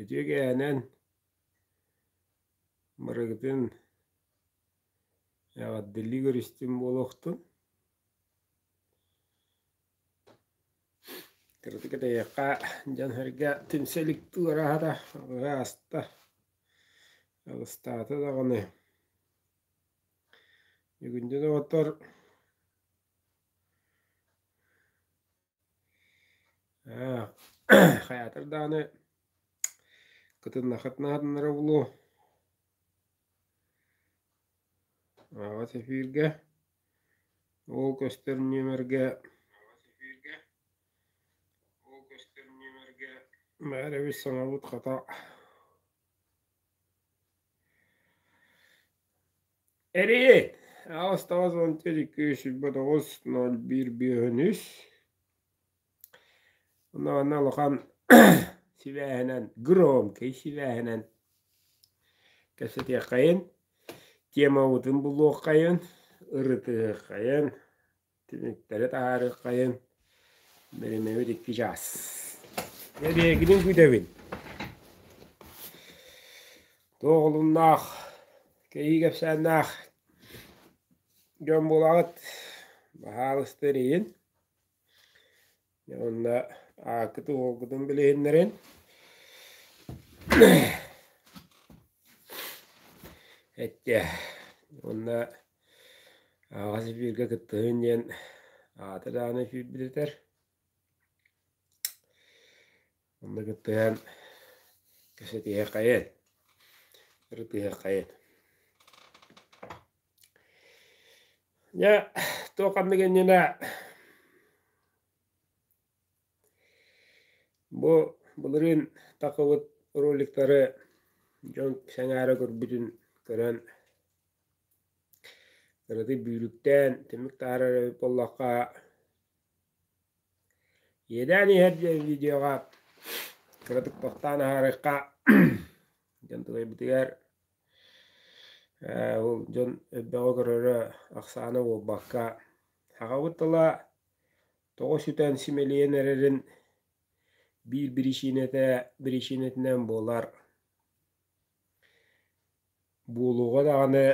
Үтүө кээнэн барыгытын эҕэрдэлии көрүстүм буолуохтун. Кыратык этэйиэххэ дьон-сэргэ түмсэ илик ыараата, ааста, алыстаата даҕаны. Бүгүндү доҕоттор Хайаатар даҕаны кытыннаххытына аһатыннара буолуо. Аҕыс эфиргэ ол көстөр нүөмэргэ баар эбит саҥабыт хата Эрийин! 8 94 229 01 53 Онно улахан сибээһинэн, громкай сибээһинэн кэпсэтиэххэйин, темабытын булуоххайын, ырытыһыаххайын, түмүктэри таһаарыаххайын. Бириэмэбит 2 чаас. Эбиэгинин күүтэбин. Туох олуннаах, кэйии кэпсээннээх дьон буолаҕыт. Баһаалыста эрийин. Уонна ааккытын-уолгутун билиһиннэрин. Эттэ. Уонна аҕас эфиргэ кыттыһын диэн аата даҕаны эфирбит этэр. Онно кыттыһан кэпсэтиһиэххэйин, ырытыһыаххайын. Дьэ, туох ханнык иннинэ бу былырыын тахсыбыт роликтары дьон сэҥээрэ көрбүтүн көрөн кыратык бүүрүктээн түмүк таһаарар эбит буоллахха иэдээн иһэр диэн видеоҕа кыратык тохтоон аһарыахха дьон тулуйбутугар Ол дьон элбэҕи көрөрө ахсаана буолбакка, сахабыт тыла тоҕо сүтэн симэлийэн эрэрин биир биричиинэтэ биричиинэтинэн буолар. Буолуоҕа даҕаны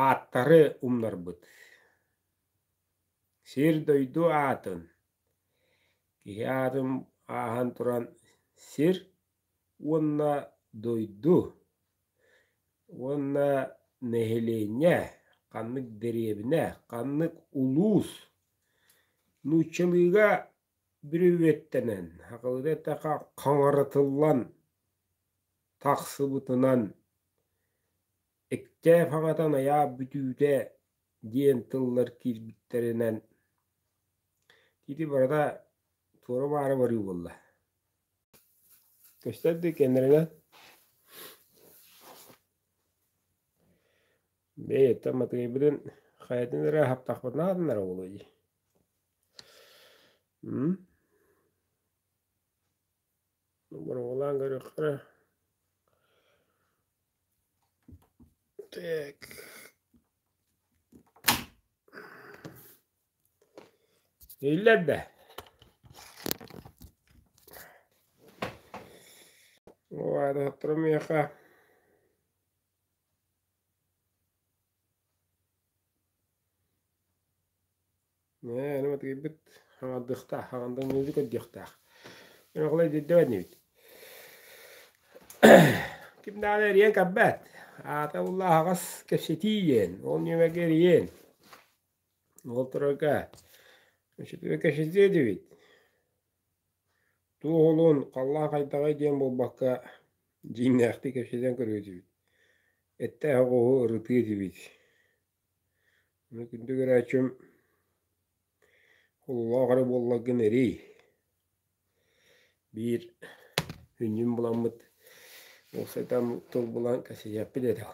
ааттары умнарбыт. Сир-дойду аатын, киһи аатын ааһан туран сир уонна дойду уонна нэһилиэнньэ, ханнык дэриэбинэ, ханнык улуус нууччалыыга бүрүвүөттэнэн, сахалыыта эттэххэ хаҥаратыллан тахсыбытынан Өктөөп хаҥатан айаа бүтүүтэ диэн тыллар киирбиттэринэн ити барыта туора-маары барыы буолла. Көстөр дуу кэннэринэн? Бэйэттэн матыйбытын хайатын эрэ аһаптахпытына аатынара буолуо дии. М? Боруобалаан көрүөххэ. Так. Иһиллэр да? Оо, миэхэ Ээ, аны матыйбыт хаҥардыахтаах, хаҥарданныыны көрдүөхтээх. Оҕолор өйдөбөт инибит. Ким даҕаны эрийэн көрбөт. Аата булла аһаҕас кэпсэтии диэн, ол нүөмэргэ эрийэн. Ол турарга үчүгэй кэпсэтиэ этибит. Туох олуон, халлаан хайдаҕый диэн буолбакка, дьиҥнээхтик кэпсэтэн көрүө этибит. Эттээх оҕуһу ырытыа этибит. Ону күндү көрөөччүм, Хололоох эрэ буолларгын эрий. Биир күннүн буламмыт уопсайтан тыл булан кэсиһиэхпит этэ.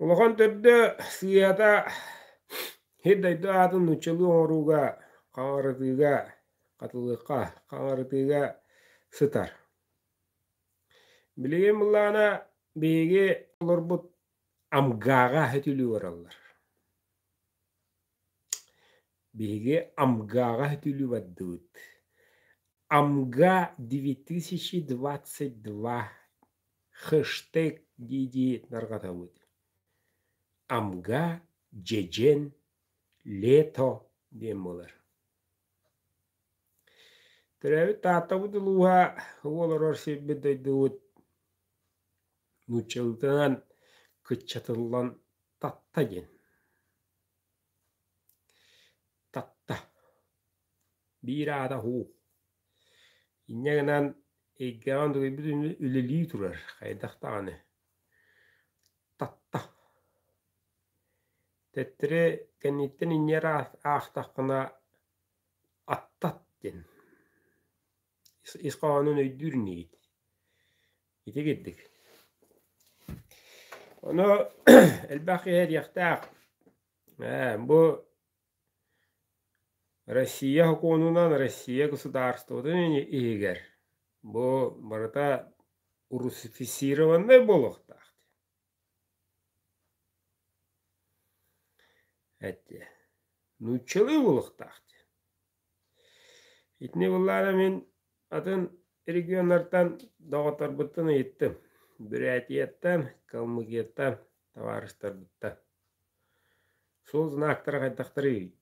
Улахан төрдө сыыһата сир-дойду аатын нууччалыы оҥорууга, хаҥарытыыга, хатылыахха, хаҥарытыыга сытар. Билигин былаана биһиги олорбут Амгааҕа өтүлүү бараллар. Биһиги Амгааҕа өтүлүү бардыбыт. Амга 2022 хэштег дии-дии тарҕатабыт. Амга, дьэдьэн, лето диэн буолар. Төрөөбүт Тааттабыт улууһа олорор сирбит дойдубут нууччалыытынан кыччатыллан Татта диэн. Татта. Биир аата уһуук. Инньэ гынан эйгэҕин дугуйбут үлэлии турар хайдах даҕаны. Татта. Төттөрү кэнниттэн инньэ эрэ аахтаххына аттат диэн ис хоһоонун өйдүүр инигит. Ити курдук. Ону элбэх киһи этиэхтээх. Ээ, бу Россия сокуонунан Россия государствотын иһигэр бу барыта русифицированнай буолуохтаах. Эттэ. Нууччалыы буолуохтаах диэн. Итини буллаара мин атын регионнартан доҕотторбуттан ыйыттым. Бүрээтийэттэн, Калмыкияттан табаарыстарбыттан. Суол знактара хайдахтарый?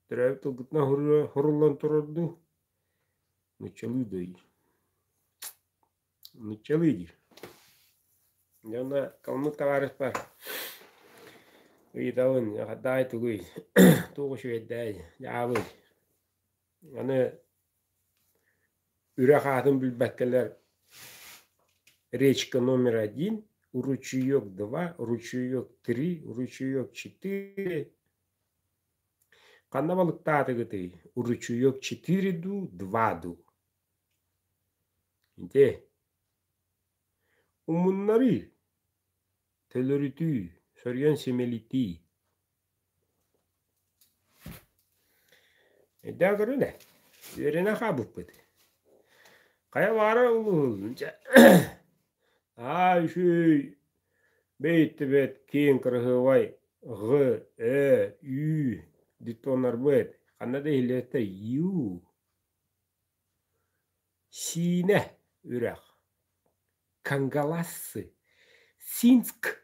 Төрөөбүт тылгытынан суруллан турар дуу? Нууччалыы дуу? Нууччалыы диир. Дьэ онно калмык табаарыспар ыйытабын, хайдаҕай тугуй, туох үчүгэйдээй, дьаабый. Аны үрэх аатын билбэккэлэр речка номер один, ручеек два, ручеек три, ручеек четыре. Ханна балыктаатыгытый? Ручеек четыре дуу, два дуу? Ити умуннарыы, төлөрүтүү, сөрүөн симэлитии. Өйдөөн көрүнэ, үөрэнэ хаалбыппыт. Хайа баара улууһун дьэ аа үчүгэй бэйиттибэт киэҥ кыраһыабай ҕ, э, ү диктоннарбыт ханна да иһиллибэттэр ю Сиинэ үрэх, Кангалассы, Синск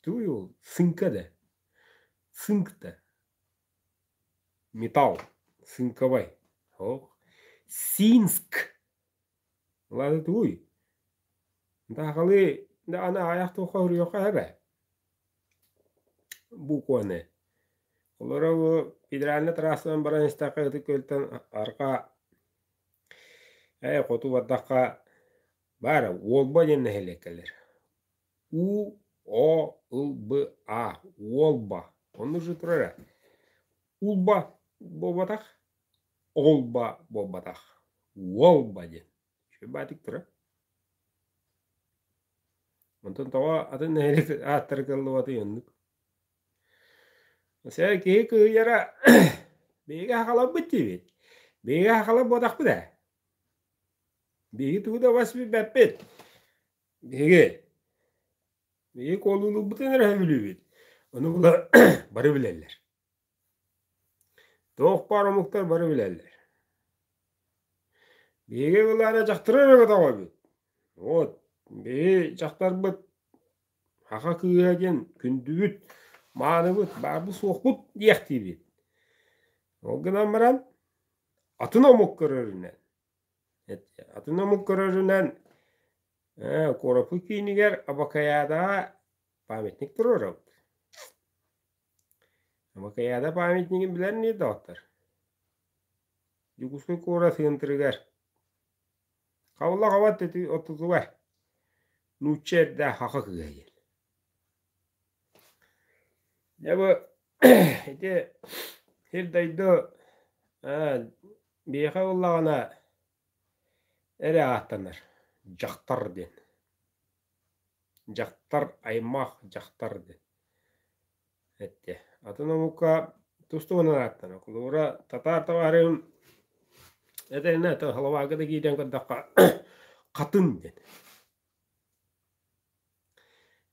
Тугуй ол сыҥка да, цинк да, металл цинковай Ох, Синск Ладно тугуй? Даҕалыы аны аҕыйах туохха суруйуохха сөп ээ букваны. Олору бу федеральнай трассанан баран истэххэ Ытык Күөлтэн арҕаа ээ хоту бардахха баар Уолба диэн нэһилиэк кэлэр. У О Ыл Б А Уолба. Онно уже турар ээ. Улба буолбатах, Олба буолбатах. Уолба диэн. Үчүгэй турар. Онтон тоҕо атын нэһилиэк ааттара кыаллыбатый оннук. Сэ киһи кыыһыйара биһиги сахаларбыт диибит. Биһиги сахалар буотахпыт ээ. Биһиги тугу да бас билбэппит. Биһиги биһиги куолуулуурбутун эрэ сөбүлүүбүт. Ону була бары билэллэр. Туох баар омуктар бары билэллэр. Биһиги былаана дьахтары эрэ көтөҕөбүт. Вот, биһи дьахтарбыт саха кыыһа диэн күндүбүт, мааныбыт, баарбыт-суохпут диэхтиибит. Ол гынан баран атын омук көрөрүнэн, атын омук көрөрүнэн куораппыт киинигэр Абакаядаҕа памятник туруорабыт. Абакаяда памятнигын билэр ини доҕоттор? Дьокуускай куорат центрыгар хабылла хабат ортотугар нуучча эрдээх саха кыыһа диэн. Дьэ бу ити сир-дойду биһиэхэ буоллаҕына эрэ ааттанар дьахтар диэн. Дьахтар аймах дьахтар диэн эттэ. Атын омукка тус-туһунан ааттанар. Холобура, татаар табаарыһым этэринэ Словакия да киирэн көрдөххө хатын диэн.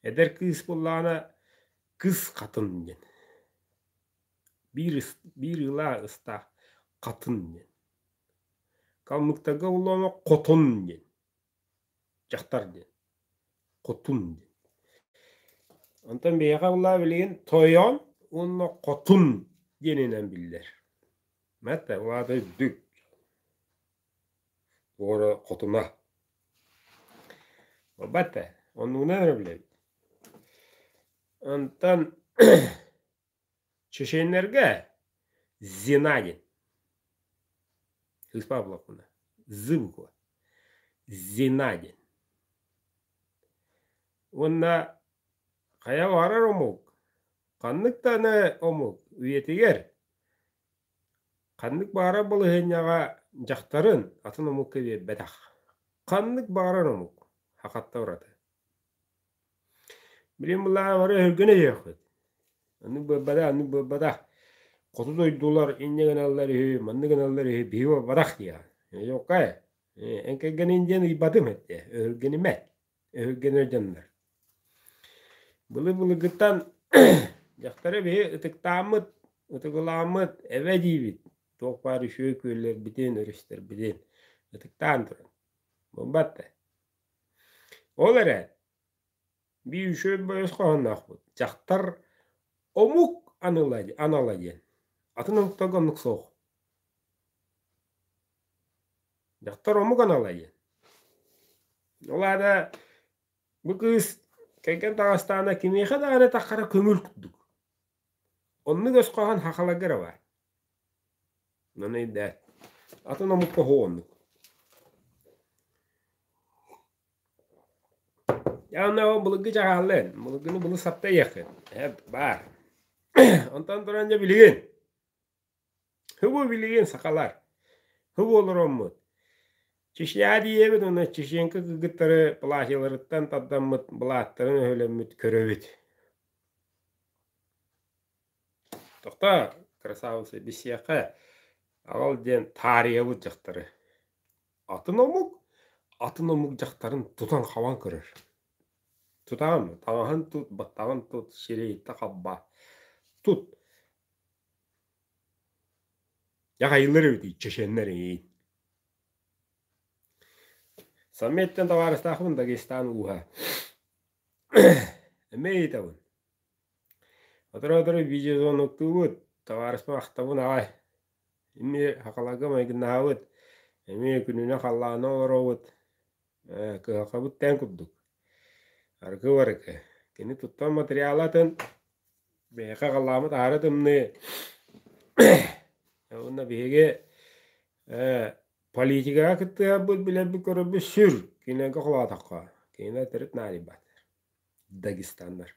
Эдэр кыыс буоллаҕына кыс хатын диэн. Биир, биир ыла ыстаах. Хатын диэн. Калмыктарга улаана хотун диэн. Дьахтар диэн. Хотун диэн. Онтон биһиэхэ улаа билигин тойон уонна хотун диэнинэн биллэр. Мэтэ улаата үрдүк. Уора хотуна. Буолбат ээ, оннугунан эрэ билэбит. Онтон чеченнэргэ Зина диэн. Кыыс Павловна. З буква. Зина диэн. Уонна хайа баҕарар омук, ханнык даҕаны омук үйэтигэр Ханнык баҕарар балаһыанньаҕа дьахтарын атын омукка биэрбэтэх. Ханнык баҕарар омук, хахатта ураты. Билин былаан бары өһүргэнэ өйүөххүт. Оннук буолбатах, оннук буолбатах. Хоту дойдулар инньэ гыналлар үһү, маннык гыналлар үһү, биһи буолбатах диэҕин. Йоккай, эн кэргэниҥ диэн ыйбатым этэ, өһүргэнимэ, өһүргэнэр дьоннор. Былыр-былыргыттан дьахтары биһи ытыктааммыт, ытыгылааммыт эбэ диибит, туох баар үчүгэй күөллэрбитин, өрүстэрбитин ытыктаан туран. Буолбат да. Ол эрэн биир үчүгэй бөҕөс хоһоонноохпут. Дьахтар омук аныла анала диэн. Атын омуктарга оннук суох. Дьахтар омук анала диэн. Ол аата Бу кыыс кэргэн таҕыстаҕына кимиэхэ даҕаны таххара көҥүл курдук. Оннук өс хоһоон хахаларга эрэ баар. Ону өйдөөт. Атын омукка оһуох оннук. Дьэ ол былыргы дьаһааллын, былыргыны былыр сапта иэххин. Ээ баар. Онтон туран дьэ билигин Һыбы билигин сахалар, һыбы олороммут, Чечня диэбит уонна чеченка кыргыттары платьеларыттан тардаммыт былааттарын өһүлэммит көрөбүт. Тохтоо, красавица, билсиэххэ, аҕал диэн таарыйабыт дьахтары. Атын омук, атын омук дьахтарын тутан-хабан көрөр. Тутаҕын, таҥаһын тут, баттаҕын тут, сирэйиттэ хабба. Тут. Дьэ хайыылар эбитий чеченнэр эҥин. Саммиттан табаарыстаахпын Дагестан ууһа. Эмиэ ыйытабын. Сотору-сотору видеозвоноктуубут, табаарыспын ахтабын аҕай. Эмиэ хахаларга майгыннаһабыт, эмиэ күнүнэн халлаана олоробут, ээ, кыһалҕабыт тэҥ курдук. Аргы-барыкы. Кини туттар материала атын, Биһиэхэ халлааммыт аһара тымныы. Уонна биһиги ээ политикаҕа кыттыһарбыт, билэрбит-көрөрбүт сүр. Кинилэргэ холоотоххо, кинилэр төрүт наадыйбаттар. Дагестаннар.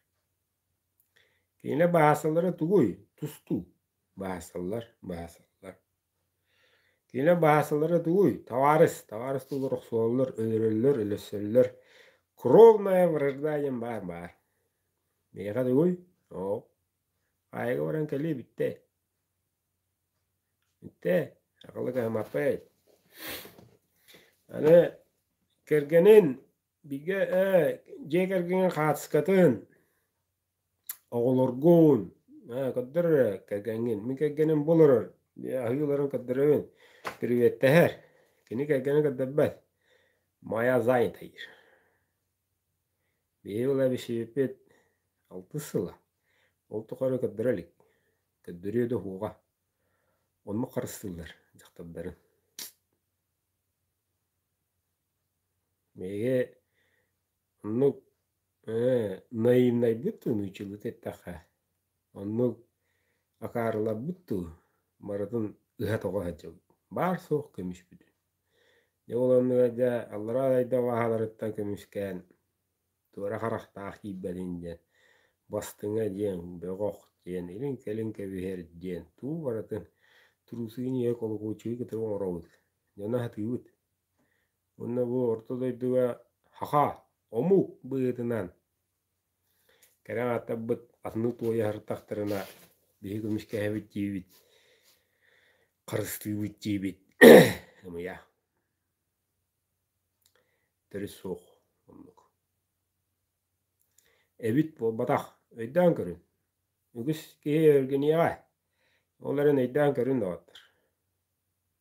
Кинилэр баһаасаллара тугуй? Тустуу. Баһаасаллар, баһаасаллар. Кинилэр баһаасаллара тугуй? Табаарыс. Табаарыс тугулар охсуһаллар, өлөрөллөр, өлөссөллөр. Кровная вражда диэн баар баар. Миэхэ тугуй? Оо, хаайыга баран кэлиэ бүттэ. Бүттэ, аҕалык аһымаппай. Аны кэргэнин бигэ ээ дьиэ кэргэҥин хаатыскатын оҕолоргун ээ көрдөр эрэ кэргэҥҥин. Мин кэргэним бу олорор, аһыы олорон көрдөрөбүн, приветтэһэр. Кини кэргэнин көрдөрбөт. Моя занята диир. Биһиги ыла билсибиппит алтыс сыла. Ол тухары көрдөрө илик. Көрдөрүө да уһуоҕа. Оннук харыстыыллар дьахтардарын. Биһиги оннук ээ наивнайбыт дуу нууччалыыта эттэххэ, оннук акаарыларбыт дуу барытын ыһа-тоҕо сылдьабыт. Баар-суох көмүспүт. Дьэ ол оннугар дьэ аллараа дойду абааһыларыттан көмүскээн туора харахтаах киирбэтин диэн бастыҥа диэн, бөҕөх диэн, илин-кэлин кэбиһэр диэн туу барытын трусыгын ийэ колокольчигы кытары оҥоробут, дьону аһатыыбыт. Уонна бу орто дойдуга саха омук быһыытынан кэрэ ааттарбыт атыны туойа сырыттахтарына биһи көмүскэһэбит диибит, харыстыыбыт диибит ымыйа. Төрүт суох оннук. Эбит буолбатах, өйдөөн көрүн. Үгүс киһи өргүнүөҕэ. Ол эрэн өйдөөн көрүн доҕоттор.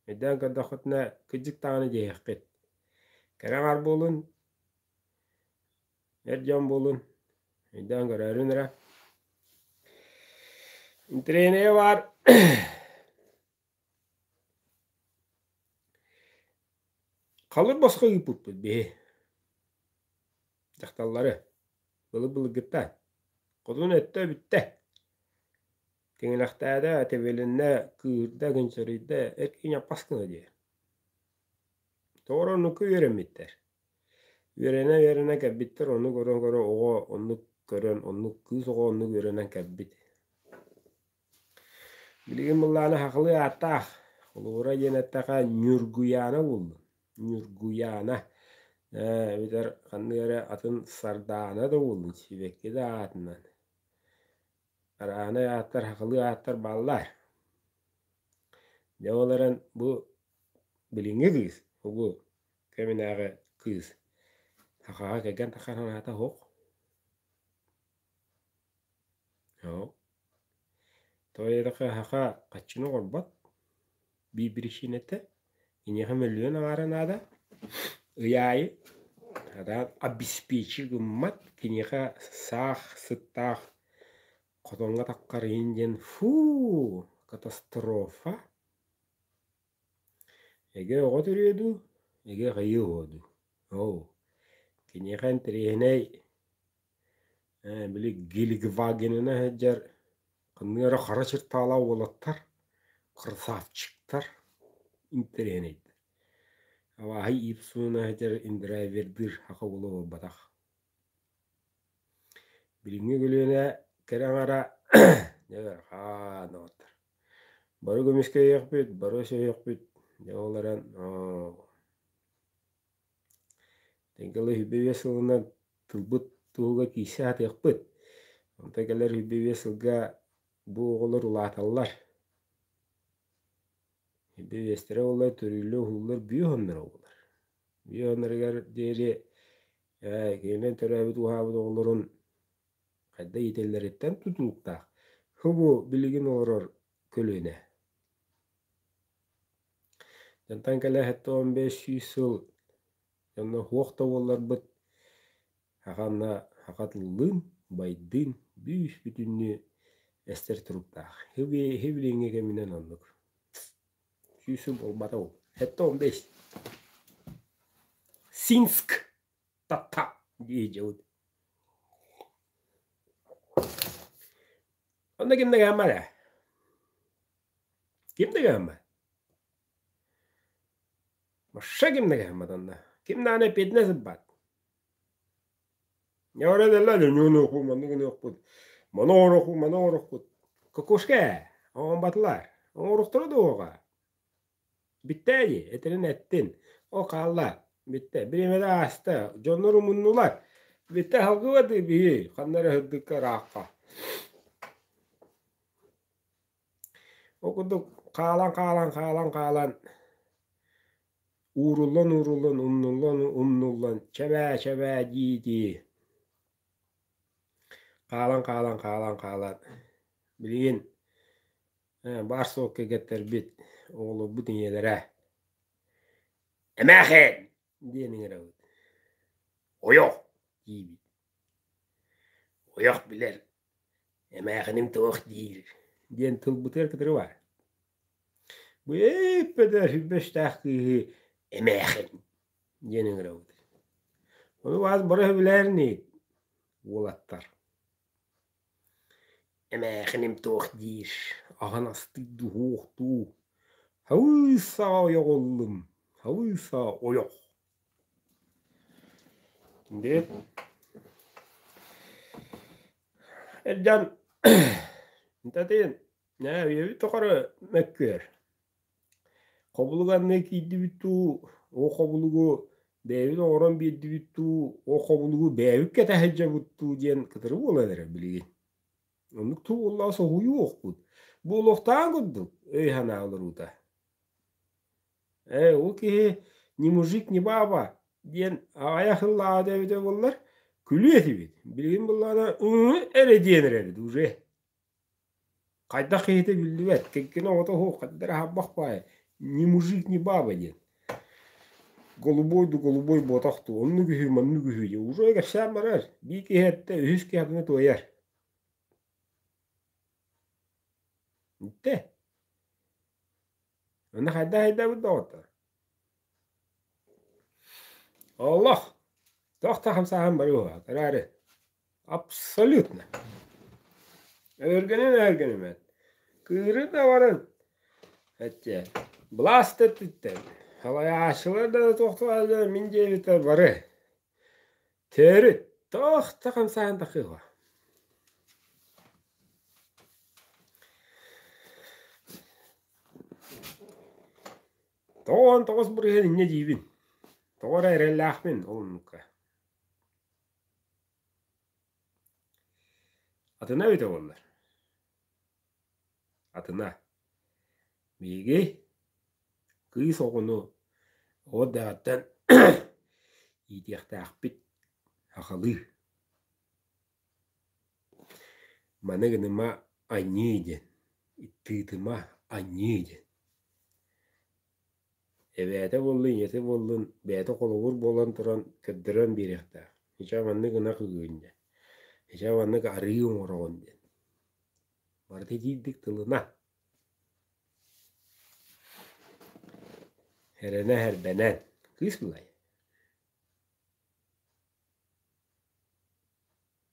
Өйдөөн көрдөххүтүнэ, кырдьык даҕаны диэһиэххит. Кэрэ аҥаар буолун, эр дьон буолун, өйдөөн көрөөрүн эрэ. Интэриэһинэйэ баар Халыр босхо ыыппыппыт биһи дьахталлары былыр-былыргыттан хотун өттө бүттэ Тиҥилэхтээтэ, тэбилиннэ, кыыһырда, кынчарыйда, эр киһи ньаппас гына диэ. Тоҕо эрэ оннукка үөрэммиттэр. Үөрэнэ-үөрэнэ кэлбиттэр, ону көрөн-көрө оҕо оннук көрөн, оннук кыыс оҕо оннук үөрэнэн кэлбит. Билигин былаана сахалыы ааттаах, холобура диэн эттэххэ Ньургуйаана буоллун. Ньургуйаана эбэтэр ханнык эрэ атын Сардаана да буоллун, сибэкки да аатынан. Арааһынай ааттар, сахалыы ааттар бааллар. Дьэ ол эрэн бу билиҥҥи кыыс, бу кэминээҕи кыыс сахаҕа кэргэн тахсар санаата суох. Суох. Тоҕо диэтэххэ саха хаччыны оҥорбот биир биричиинэтэ киниэхэ мөлүйүөн аҥаара наада. Ый аайы сатаан обеспечи гыммат киниэхэ саах сыттаах хотоҥҥо таххарыйын диэн фуу катастрофа. Эгэ оҕо төрүө дуу, эгэ хайыы оҕо дуу. Оо, киниэхэ интэриэһинэй били Гелигвагенынан сылдьар ханнык эрэ хара чертаалаах уолаттар, красавчиктар интэриэһинэйдэр. Абааһы Ипсуна сылдьар индрайвердыыр саха уола буолбатах. Билиҥҥи көлүөнэ кэрэ аҥара дьэ ыарахан доҕоттор. Бары көмүскэйиэхпит, бары өсөһүөхпүт, дьэ ол эрэн Тэҥкэлэ 25 сылынан тылбыт туһугар киирсэ сатыахпыт. Онтон кэлэр 25 сылга бу оҕолор улааталлар. 25-тэрэ буоллар төрүүллэр-уһууллар бүө уһуннара буолар. Бүө уһуннарыгар диэри кинилэр төрөөбүт уһаабыт оҕолорун хайдах иитэллэриттэн тутулуктаах. Бу билигин олорор көлүөнэ. Дьонтон кэлэ 75 сыл дьонно суох да буолларбыт, саханна саха тыллыын, байдыын бүүс-бүтүннүү эстэр туруктаах. Хи билиҥҥи кэминэн оннук. 100 сыл буолбата ол. 75. Синск тата дии дьыбыт. Онно ким да гаммар ээ? Ким да гаммар? Вообще ким да гаммат онно. Ким даҕаны эппиэтинэс ылбат. Ньуонуохпут, маннык гыныахпыт, маны оҥоруохпут, маны оҥоруохпут. Кокошка ээ, оҥорботулар. Оҥоруохтара дуоҕа. Бүттэ дии, этэрин эттин. Ол хаалла. Бүттэ. Бириэмэтэ ааста. Дьоннор умуннулар. Бүттэ салгыы биһи ханна эрэ сырдыкка ыраахха. Ол курдук хаалан хаалан хаалан хаалан ууруллан ууруллан умнуллан умнуллан чэбээ чэбээ дии дии хаалан хаалан хаалан хаалан билигин баар суох кэргэттэрбит оҕолорбут ийэлэрэ эмээхин диэн ыҥырабыт ойох диибит ойох билэр эмээхиним туох диир диэн тылбытыгар кытары баар бу эппэтэ сүрбэстээх кыыһы эмээхин диэн ыҥырабыт ону баас бары сөбүлээн ини уолаттар Эмээхиним туох диир, аһын астыыр дуу, Хабыысаҕа ойох ыллым, хабыыса ойох диэт Эрдьан интэтин нээ үйэбит тухары мөккүөр Хобулук анныгар киирдибит дуу, ол хобулугу бэйэбит оҥорон биэрдибит дуу, ол хобулугу бэйэбит кэтэ сылдьабыт дуу диэн кытары буолан эрэр билигин. Оннук тугуллаҕа соһуйуохпут. Буолуохтааҕын курдук өй-санаа олоруута. Ээ, ол киһи ни мужик, ни баба диэн аҕыйах сыллааҕыта эбитэ буоллар, күлүө этибит. Билигин буоллаҕына ыы эрэ диэн эрэбит уже. Хайдах киһитэ биллибэт, кэргэнэ оҕото суох, хайдах эрэ аһарбах баайа. Ни мужик, ни баба диэн. Голубой ду голубой буотах дуу, оннук үһү, маннык үһү диэн. Уже кэпсээн барар. Биир киһи эттэ, үһүс киһи атыны туойар. Бүттэ. Онно хайдах хайдабыт доҕоттор? Олох! Туох да хамсааһын барыа Кыраары. Абсолютно. Өргөнөн өргөнүмэн. Кыыры да баран. Эттэ. Былаас да өттүттэн. Салайааччылар да туохтуга мин диэбиттэр бары. Төрүт. Туох да хамсааһын тахыыга. 99% инньэ диибин. Тоҕо эрэ эрэллээхпин ол оннукка. Атына эбитэ буоллар. Атына. Биһиги кыыс оҕону оҕо эрдэҕиттэн иитиэхтээхпит сахалыы. Маны гыныма аньыы диэн, тыытыма аньыы диэн. Эбээтэ буоллун, ийэтэ буоллун, бэйэтэ холобур буолан туран көрдөрөн биэриэхтээх. Ичээ маннык ынах ыгыын диэн, ичээ маннык арыы оҥороҕун диэн. Барыта итиирдик тылына. Эрэнэ эрбэнэн. Кыыс былай.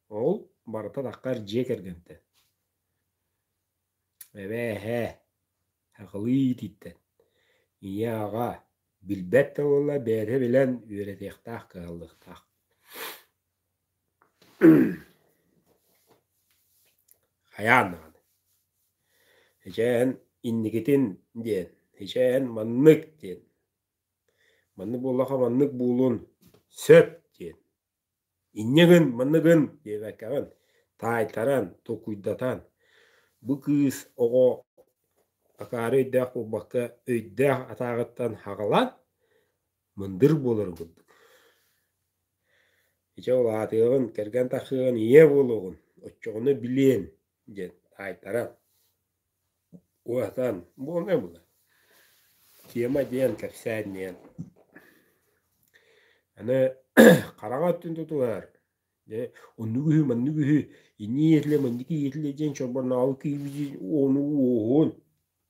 Ол барыта таххар дьиэ кэргэнтэн. Эбээ-эһээ, сахалыы иитииттэн, ийэ-аҕа билбэт да буолла бэйэтэ билэн үөрэтиэхтээх, кыһаллыахтаах. Хайаан даҕаны. Ичээн инникитин диэн, ичээн маннык диэн, маннык буоллахха маннык буолуон сөп диэн Инньэ гын, манна гын диэбэккэҕин, таайтаран, толкуйдатан, бу кыыс оҕо акаары өйдөөх буолбакка, өйдөөх атааҕыттан хаҕалаан, мындыр буоларын курдук. Ити улаатыаҕын, кэргэн тахсыаҕын, ийэ буолуоҕун, оччоҕуна билиэн диэн таайтаран, уһатан буолуо буолла. Тема диэн, кэпсээн диэн. Аны хараҥа өттүн тутуһар, дьэ оннук үһү, маннык үһү, иннии иэтилэ, маннык иэтилэ диэн чорбоннообу киһибитин уону уоһун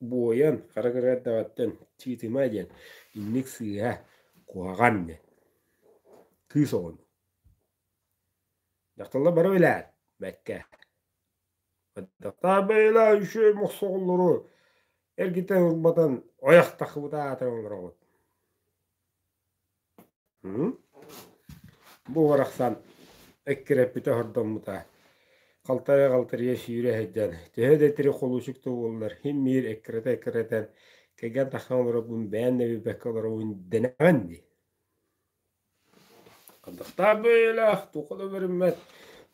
буойан хара кыра эрдэҕиттэн чыытыма диэн инник сыыһа, куһаҕан диэн. Кыыс оҕону. Дьахталлар бары билээр, бэккэ. Бэйэлээх үчүгэй мохсоҕоллору эргитэн ылбатан ойох тахсыбыта аатыран олороҕут. Бу барахсан эккирэппитэ сордоммута. Халтарыйа-халтарыйа сүүрэ сылдьан, төһө да итирик холуочук да буоллар, син биир эккирэтэ-эккирэтэн кэргэн тахсан олоробун, бэйэм да билбэккэ олоробун дэнэҕин дии. Хандахтаах бэйэлээх, туохха да бэриммэт,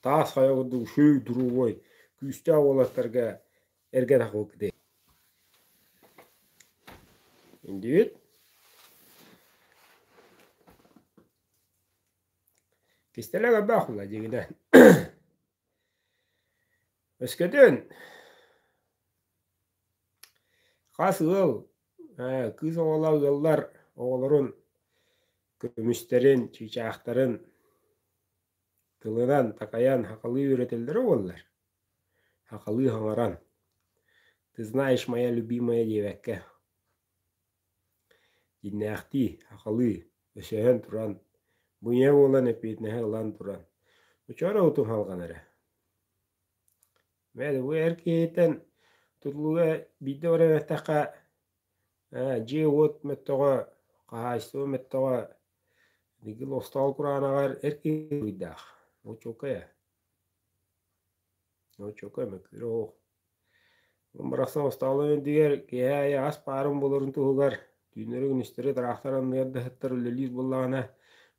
таас хайа курдук үчүгэй дурубуой, күүстээх уолаттарга эргэ тахсыбыккытый Индиит Кистэлэҥ элбэх буолла дьиҥинэн. Өскөтүн хас ыал кыыс оҕолоох ыаллар оҕолорун көмүстэрин, чыычаахтарын тылынан такайан сахалыы үөрэтэллэрэ буоллар, сахалыы саҥаран «Ты знаешь, моя любимая» диэбэккэ, дьиҥнээхтии сахалыы өсөһөн туран, бу ийэ буолан эппиэтинэһи ылан туран, оччоҕо эрэ утум салҕанар ээ. Бэл, бу эр киһиттэн тутулуга биирдэ баран эттэххэ, дьиэ-уот мөттөҕө, хаһаайыстыба мөттөҕө, билигин остуол кураанаҕар эр киһи буруйдаах. Очуокай ээ. Очуокай мөккүөрэ суох. Барахсан остуолун үрдүгэр киэһэ аайы ас паарын буларын туһугар түүннэри-күнүстэри тыраахтар анныгар да сыттар үлэлиир буоллаҕына,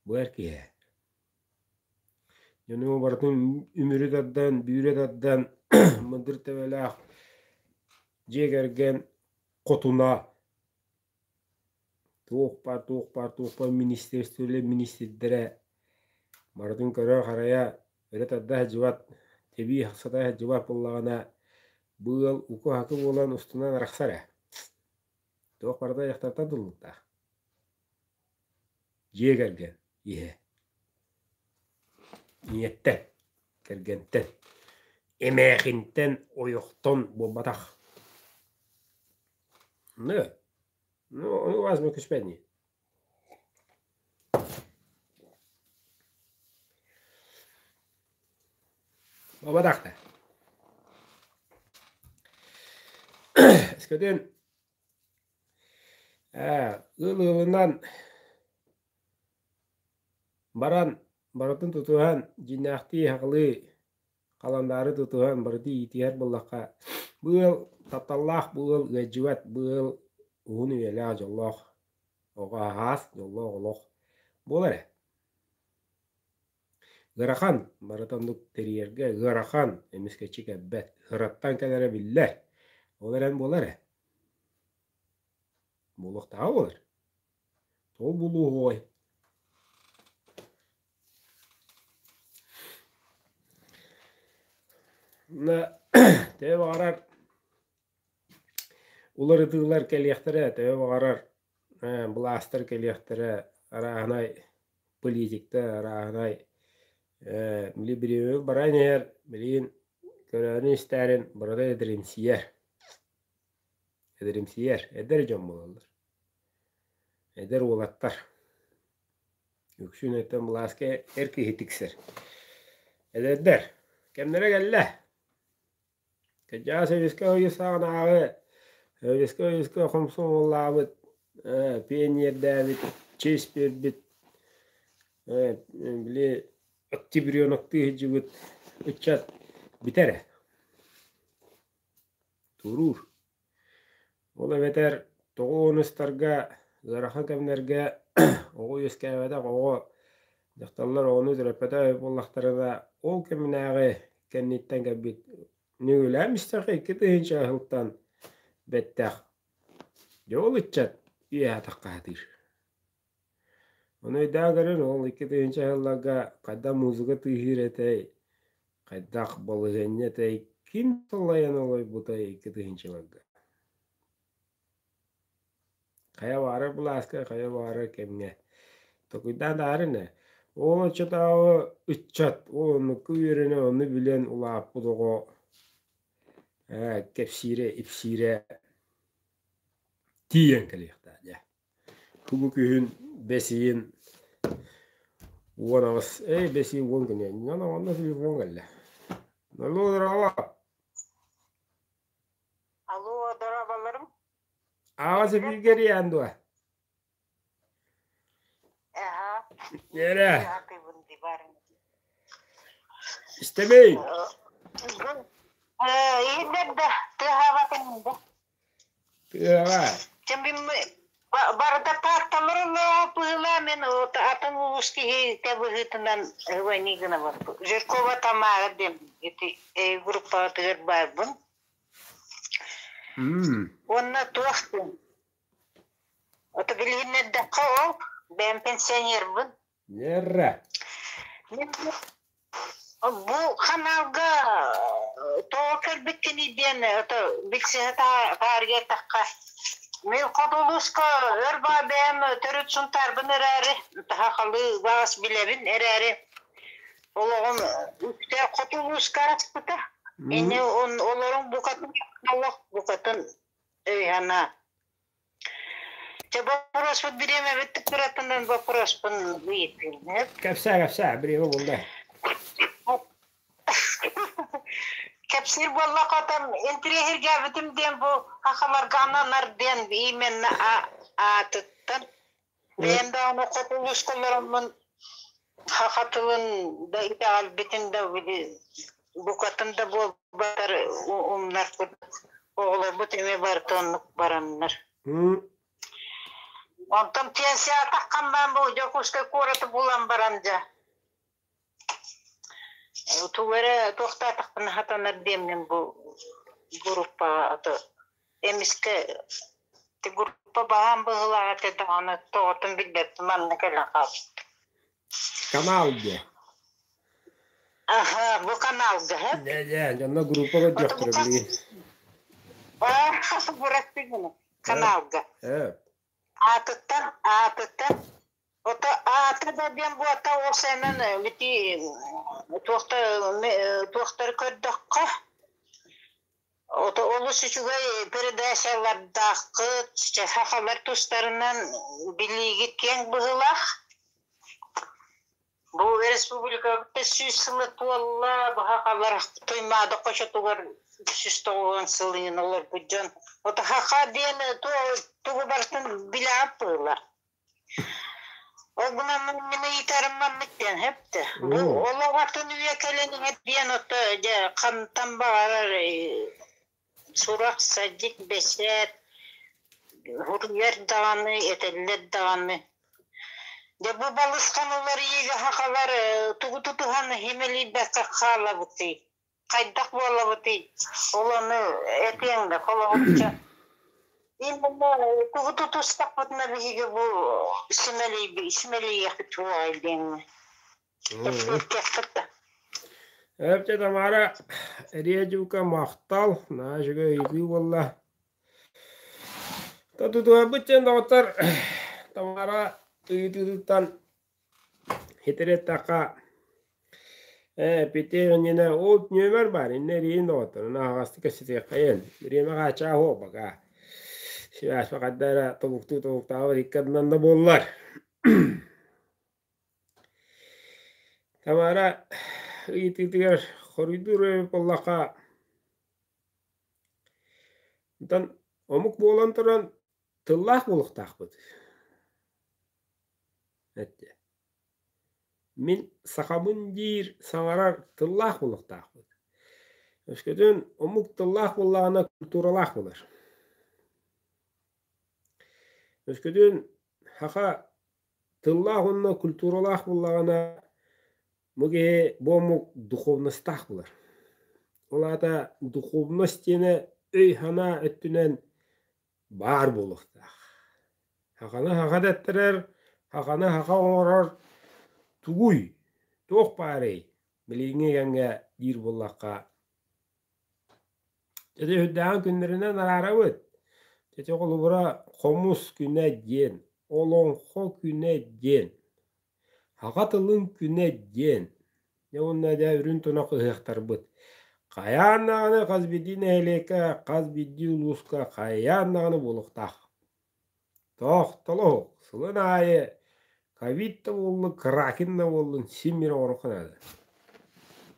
бу эр киһи ээ. Дьону барытын үмүрү тардан, бүүрэ тардан, мындыр төбөлөөх дьиэ кэргэн хотуна туох баар, туох баар, туох баар министиэристибэлэр министрдэрэ барытын көрө-харайа өрө тарда сылдьыбат, тэбии сата сылдьыбат буоллаҕына, бу ыал уку-хакы буолан устунан арахсар ээ. Туох барыта дьахтартан тутулуктаах. Дьиэ кэргэн иһэ. Ийэттэн, кэргэнтэн, эмээхинтэн, ойохтон буолбатах. Ну, ну, у вас мөкүспэт дии. Буолбатах да. Өскөтүн ыал ыалынан баран барытын тутуһан дьиҥнээхтии аҕалыы халандаары тутуһан барыты иитиһэр буоллахха бу ыал тапталлаах бу ыал ыалдьыбат бу ыал уһун үйэлээх дьоллоох оҕо аһаас дьоллоох олох буолар ээ. Ыарахан, барыта оннук тэрийэргэ ыарахан, эмискэччи кэлбэт, ыараттан кэлэрэ биллэр. Ол эрэн буолар ээ. Буолуохтааҕа буолар. Тоҕо булуоһуой? Мына төһө баҕарар уларытыылар кэлиэхтэрэ, төһө баҕарар былаастар кэлиэхтэрэ, арааһынай политиктар, арааһынай били бириэмэбит баран иһэр, билигин көрөөрүн-истээрин барыта эдэримсийэр. Эдэримсийэр, эдэр дьон буолаллар. Эдэр уолаттар. Үксүн өттөн былааска эр киһи тиксэр. Эдэрдэр, кэмнэрэ кэллэ. Кырдьаҕас өрүскэ ойуусаҕынааҕы өрүскэ ойууска хомсомуоллаабыт, пионердээбит, чиэс биэрбит, били октябреноктыы сылдьыбыт ыччат бүтэр ээ. Туоруур. Ол эбэтэр тоҕо уонустарга ыарахан кэмнэргэ оҕо үөскээбэтэх оҕо дьахталлар оҕону төрөппөтөх эбит буоллахтарына, ол кэминээҕи кэнниттэн кэлбит нүгүлээн истэххэ 2000 сылтан бэттэх дьэ ол ыччат үөһэ атахха сатыыр. Ону өйдөөн көрөн ол 2000 сылларга хайдах музыка тыаһыыр этэй, хайдах балаһыанньа этэй, ким салайан олорбутай 2000-ларга? Хайа баҕарар былааска, хайа баҕарар кэмҥэ. Толкуйдаан таһааран ээ. Ол оччотооҕу ыччат, ол оннукка үөрэнэн, ону билэн улааппыт оҕо кэпсиирэ, ипсиирэ тиийэн кэлиэхтээх дьэ. Бу күһүн бэс ыйын 18, эй бэс ыйын 10 күнэ, онно телефон кэллэ. Алло, здорово! Алло, дорооболорум. Аҕа сибииргэ эрийээн дуо? Аха. Эрэ. Истэбин. Иһиллэр да, тыаһаабатын да. Тыаҕа. Барыта паарталар быһыылаа мен атын улуус киһитэ быһыытынан звони гынабын. Жиркова Тамара диэн ити группаҕытыгар баарбын. Уонна туох диэн Ото билиһиннэрдэххэ ол бэйэм пенсионербын. Нерра. Бу ханаалга тоҕо кэлбиккиний диэн ото билсиһэ таарыйатахха мин хоту улууска өр баа бэйэм төрүт Сунтаарбын эрээри сахалыы баҕас билэбин эрээри олоҕум үксэ хоту улууска ааспыта. Ини олорун букатын олох букатын өй-санаа Чэ, боппуруоспут бириэмэбит кыратынан боппуруоспун ыйытыым. Кэпсээ, кэпсээ, бириэмэ булла. Кэпсиир буоллахха там интириэһиргээбитим диэн бу хахаларга ананар диэн именно аатыттан. Бэйэм даҕаны хоту улууска олороммун саха тылын да итэҕэлбитин да букатын да буолбатар умнар курдук оҕолорбут эмиэ барыта оннук бараннар. Онтон пенсияҕа таххан баран бу Дьокуускай куораты булан баран дьэ тугу эрэ туохтаатахпына сатанар диэммин бу группаҕа аты эмискэ группа баһаам быһыылаах этэ даҕаны тоҕотун билбэппин манна кэлэн хаалбыт. Канал диэ. Аха, бу каналга һэ? Дьэ, дьэ, дьонно группа көрдөхтөрө билигин. Аа, бырастыы гына. Каналга. Аатыттан, аатыттан Ото аата да диэн буота ол сэнэн ити туохта туохтары көрдөххө ото олус үчүгэй передачалардааххыт сахалар тустарынан билиигит киэҥ быһыылаах. Бу республикабыт 100 сыла туолла, баһахалар Туймаада хочотугар 190 сыл иһин олорбут дьон. Ото хаха диэн тугу барытын билээт быһыылаах. Ол гынан мин ыйытарым маннык диэн сөптө. Бу олох атын үйэ кэлэн иһэр диэн ото дьэ хантан баҕарар сурах, садьык, бэсээт суруйар даҕаны, этэллэр даҕаны. Дьэ бу балысхан уларыйыыга сахалар тугу тутуһан симэлийбэккэ хаалабытый? Хайдах буолабытый? Ол ону этиэҥ да холобурча. Именно тугу тутустахпытына биһиги бу симэлийиэхпит суоҕай диэҥҥэ. Кэпсиэххит да. Эптэ Тамара, Эриэдьука махтал, наһаа үчүгэй ыйытыы буолла. Тутуһарбыт диэн доҕоттор, Тамара ыйытыытыттан хитири эттэххэ, эппитиэх иннинэ ол нүөмэр баар, иннэ эриин доҕоттор, ону аһаҕастык кэпсэтиэххэйин. Бириэмэ хааччаах уо пока. Связь хайда эрэ тобуктуу тобуктаабыт икки ардынан да буоллар. Тамара ыйытыытыгар хоруйдуур эбит буоллахха, онтон омук буолан туран тыллаах буолуохтаахпыт эттэ. Мин сахабын диир саҥарар тыллаах буолуохтаахпыт. Өскөтүн омук тыллаах буоллаҕына культуралаах буолар. Өскөтүн саха тыллаах уонна культуралаах буоллаҕына, бу киһи бу омук духовностаах буолар. Ол аата духовность диэнэ өй-санаа өттүнэн баар буолуохтаах. Саханы саха дэттэрэр, саханы саха оҥорор тугуй, туох баарый билиҥҥи кэмҥэ диир буоллахха, Ити үрдээҕин күннэринэн араарабыт. Ити холобура хомус күнэ диэн, олоҥхо күнэ диэн, саха тылын күнэ диэн. Дьэ уонна дьэ үрүҥ тунах ыһыахтарбыт. Хайаан даҕаны хас биирдии нэһилиэккэ, хас биирдии улууска хайаан даҕаны буолуохтаах. Тохтолоох, сылын аайы ковид да буоллун, кракен да буоллун син биир оҥоруохха наада.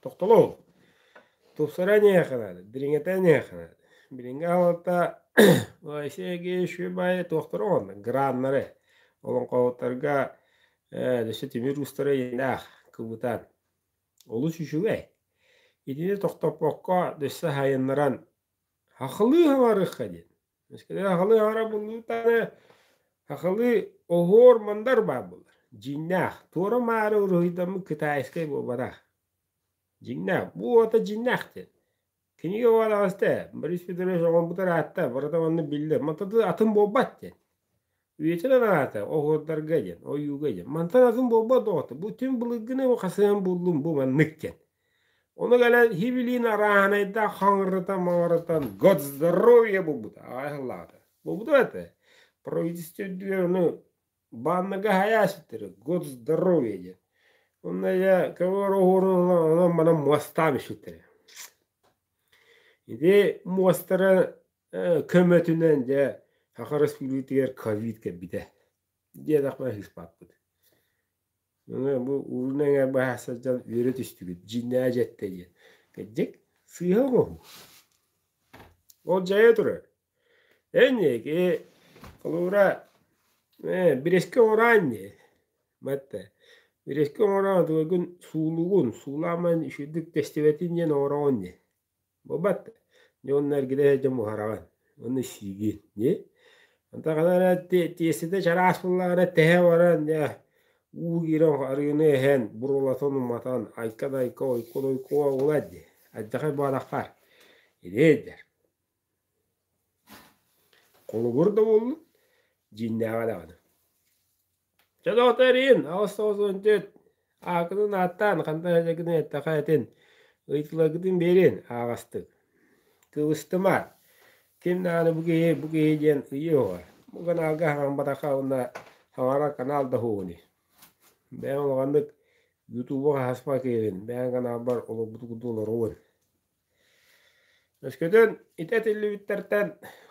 Тохтолоох, тупсаран иһиэххэ наада, дириҥэтэн иһиэххэ наада. Билиҥҥи аһылыкта үчүгэй туохтары оҥордо, граннары олоҥхоһуттарга өссө тимир уустара иэннээх кыбытан олус үчүгэй. Итини тохтоппокко өссө сайыннаран хахылыы хаҥарыахха диэн. Сахалыы аһара буллуутааны сахалыы оһуор-мандар баар буолар. Дьиҥнээх, туора-маары уруһуйдаммыт китайскай буолбатах. Дьиҥнээх, бу уота дьиҥнээх диэн. Кинигэ уолаҕаста Борис Петрович оҥорбута ыраатта, барыта манна биллэр. Мантан атын буолбат диэн. Үйэтин анаата оһуордарга диэн, ойууга диэн. Мантан атын буолбат доҕоттор. Бу түн былыргыны бу хасыһан буллум бу маннык диэн. Ону кэлэн хибилиин арааһынайдаах хаҥырытан-маҥырытан год здоровья буолбута аҕай сыллааҕыта. Буолбута этэ. Правительство үрдүгэр ону бааннарга хайаасыттары год здоровья диэн. Онно дьэ көмөр оһуорун онон манан муостаан испиттэрэ. Ити муостара көмөтүнэн дьэ Саха Республикатыгар ковид кэлбитэ. Диэтэхпинэ сыыспаппыт. Бу уурун эҥээр быһа сылдьан үөрэ түстүгүт, дьиҥнээх дьэттэ диэн. Кырдьык, сыыһа оҥоһуу. Ол дьайа турар. Энники, холобура, бирэскэ оҥороон дии. Батта. Бирэскэ оҥороон тугун суулугун, суулааман үчүгдүк тэстибэтин диэн оҥороҕун дии. Буолбат. Дьэ уонна эргитэ сылдьан буһараҕын. Уонна сиигин. Дии. Онтон ханан эрэ тиэстэтэ чараас буоллаҕына тэһэ баран дьэ уу киирэн арыыны иһэн буруолатан уматан айка да айка ойко да ойко буолар дии. Алдьархай буолаххар. Ити Холобур да буоллун, дьиҥнээҕэ даҕаны. Чэ доҕоттор эриин, 89 ааккытын ааттаан, хантан эдэргитин эттэххэ этин, ыйытыыларгытын биэрин ааҕастык. Кыбыстыма. Ким даҕаны бу киһи, бу киһи диэн ыйыа уһуга. Бу каналга хаҥамматахха уонна хаҥара канал да уһугуний. Бэйэм улаханнык ютубу хаһаспат киһибин, бэйэм каналбар олорбут курдук олоробун. Өскөтүн ити этиллибиттэртэн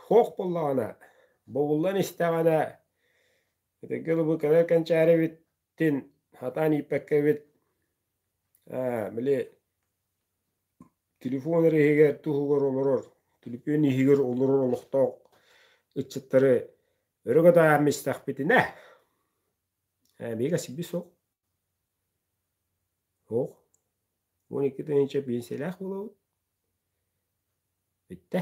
суох буоллаҕына, бобуллан истэҕинэ, итинки ылбыт кэлэр кэнчээрибитин сатаан ииппэккэбит, били телефон эрэ иһигэр туһугар олорор, түлүпүөн иһигэр олорор олохтоох ыччаттары өрө көтөҕөн истэхпитинэ, биһиги силбис суох. Суох. 12 тыһыынча пенсиялаах буолабыт. Бүттэ.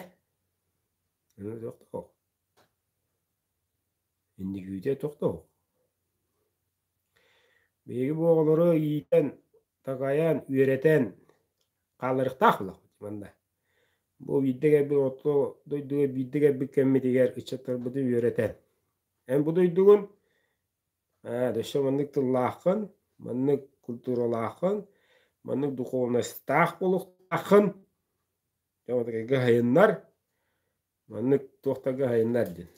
Туох да суох. Инникиитэ туох да суох. Биһиги бу оҕолору иитэн, такайан, үөрэтэн хаалларыахтаах буоллахпыт манна. Бу биирдэ кэлбит орто дойдуга биирдэ кэлбит кэммитигэр ыччаттарбытын үөрэтэн. Эн бу дойдугун өссө маннык тыллааххын, маннык культуралааххын, маннык духовностаах буолуохтааххын, дьэ хайыннар, маннык туохтарга хайыннар диэн.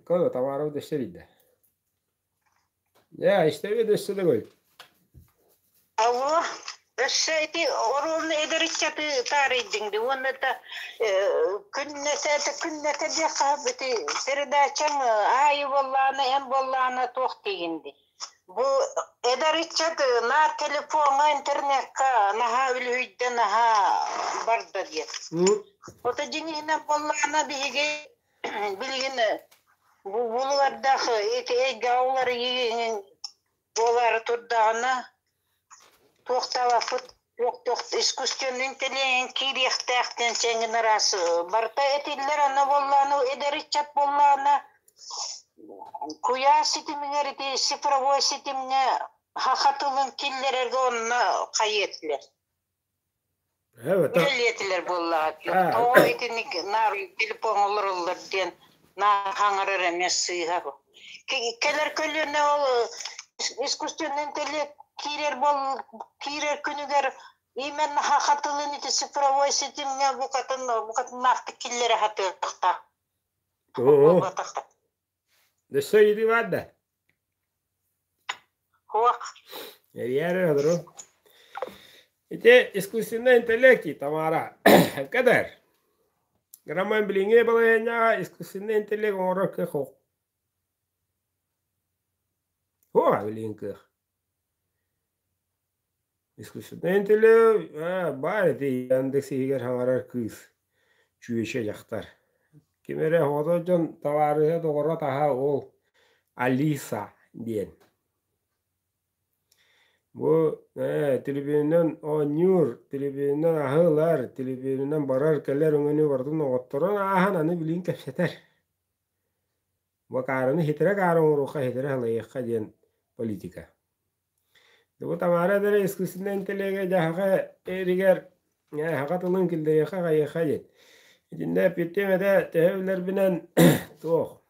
Кого Тамара өссө эрийдэ. Дьэ, истэбит өссө да кой. Алло, өссө ити оруолну эдэр ыччаты таарыйдыҥ дии уонна да күннэтэ күннэтэ диэххэ ити передачаҥ аайы буоллаҕына эн буоллаҕына туох диигин дии. Бу эдэр ыччат наар телефоҥҥа, интернекка наһаа үлүһүйдэ, наһаа барда диэн. Ото дьиҥинэн буоллаҕына биһиги билигин бу булуордаах ити эйгэҕэ уларыйыы буолаары турдаҕына туохтаабаппыт туох искусственный интеллигин киириэхтээх диэн сэҥин араас барыта этиллэр аны буоллаҕына эдэр ыччат буоллаҕына куйаар ситимигэр ити цифровой ситимҥэ саха тылын киллэрэргэ онно хайыа этилэр үлэлиэтилэр буоллаҕа тоҕо итинник наар телефон олороллор диэн наар хаҥарар эмиэ сыыһа кэлэр көлүөнэ ол искусственный интеллект киирэр бол киирэр күнүгэр именно саха тылын ити цифровой ситимҥэ букатын букатыннаахтык киллэрэ сатыахтаах буолбатах. Өссө ыйытыы баар да? Суох. Эрийээр олору. Ити искусственный интеллект Тамара. Кадар. Грамман билиҥҥи балаһыанньаҕа искусственный интеллект оҥорор кыах суох. Суох билигин кыах. Искусственный интеллект баар ити Яндекс иһигэр хаҥарар кыыс, чүөчэ дьахтар. Ким эрэ оҕото дьон табаарыһа доҕоро таһа ол Алиса диэн. Бу телевизорынан оонньуур, телевизорынан аһы ылар, телевизорынан барар-кэлэр өҥөнү барытын оҕотторон ааһан аны билигин кэпсэтэр. Бакаарыны хитирэ каары оҥоруохха, хитирэ халайыахха диэн политика. Бу Тамара эрэ искусственнай интеллегэ дьаһаҕа эригэр саха тылын киллэриэххэ хайыахха диэн. Итиннэ эппиттиэм этэ төһө билэрбинэн туох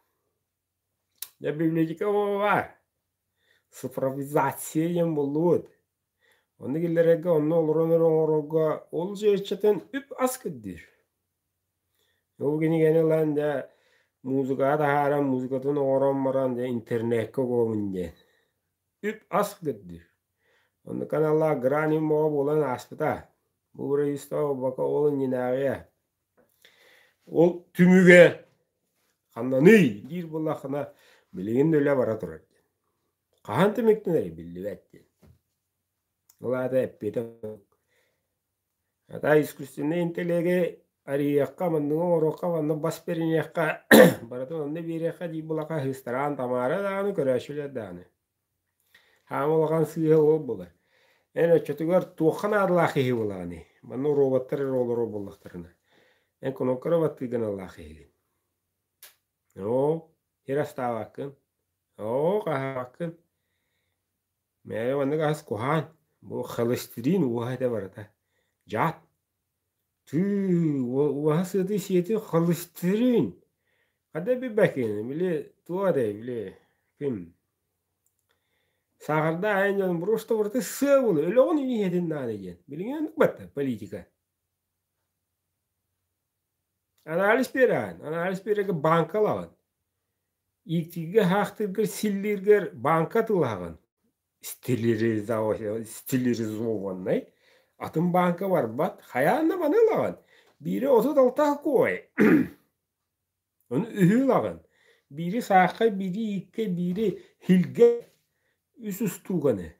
дьэ библиотека баар цифровизация диэн буллубут. Онно киллэрэргэ онно олорон эрэ оҥорорго ол дьиэччэтин үп-ас көрдүүр. Ол кинигэни ылан дьэ музыкаҕа таһааран музыкатын оҥорон баран дьэ интернеккэ угуомун диэн. Үп-ас көрдүүр. Оннук аналлаах грани моҕо буолан ааспыта. Бу правительство буолбакка ол иннинээҕиэ. Ол түмүгэ ханнаный диир буоллаххына билигин да үлэ бара турар диэн. Хаһан түмүктэнэрий биллибэт диэн. Ол аата эппиэтэ Хата искусственнай интеллеги арыйыахха, манныгы оҥоруохха, манна бас бэриниэххэ, барытын онно биэриэххэ дии булаха ыһыыстараан Тамара даҕаны, көрөөччүлэр даҕаны. Хаама улахан сыыһа ол буолар. Эн оччотугар туохха наадалаах киһи буолаҕыный? Манна роботтар эрэ олорор буоллахтарына. Эн кнопка эрэ баттыырга аналлаах киһигин. Оо, сир астаабаккын. Оо, хаһаабаккын. Мээрэ маннык ас куһаан, бу холестерин уоһа этэ барыта. Дьаат. Тыы, уоһа сыаты сиэти холестерин. Хада билбэккин, били туох этэй, били ким саахардаах айан дьон просто барыта сыа буолуо, өлөҕүн иһэтин наада диэн. Билигин оннук батта политика. Анализ биэрэҕин, анализ биэрэргэ бааҥка ылаҕын. Ииктииргэ, хаахтыыргар, силлииргэр бааҥка атыылаһаҕын. Стерилизованнай. Атын бааҥка барбат. Хайаан да маны ылаҕын. Биири 36 куой. Ону үһү ылаҕын. Биири саахха, биири ииккэ, биири хилгэ. Үс устууганы.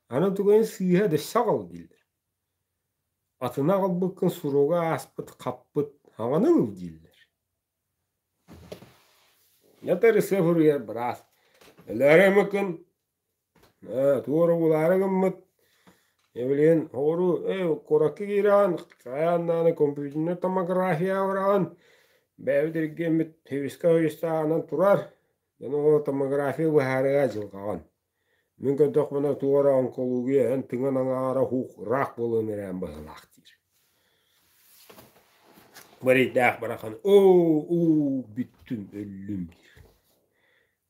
Аны тугун сыыһа да саҕал дииллэр. Атына аҕалбыккын суруга ааспыт, хаппыт, хаҥаны ыл дииллэр. Это ырысыап суруйар быраас. Өлөөрү ымыккын, туора булаары гыммыт, билигин оҕуруу куоракка киирэҕин, хайаан даҕаны компьютернай томография бараҕын, бэйэбит эргиэммит хүйүскэ-хүйүстээҕинэн турар, дьон оҕо томография быһаарыа дьылҕаҕын. Мин көрдөхпүнэ туох эрэ онкология эн тыҥан аҥаара уһук рак буолан эрээн быһыылаах диир. Бэрийдээх барахан оо уу бүттүм өллүм диир.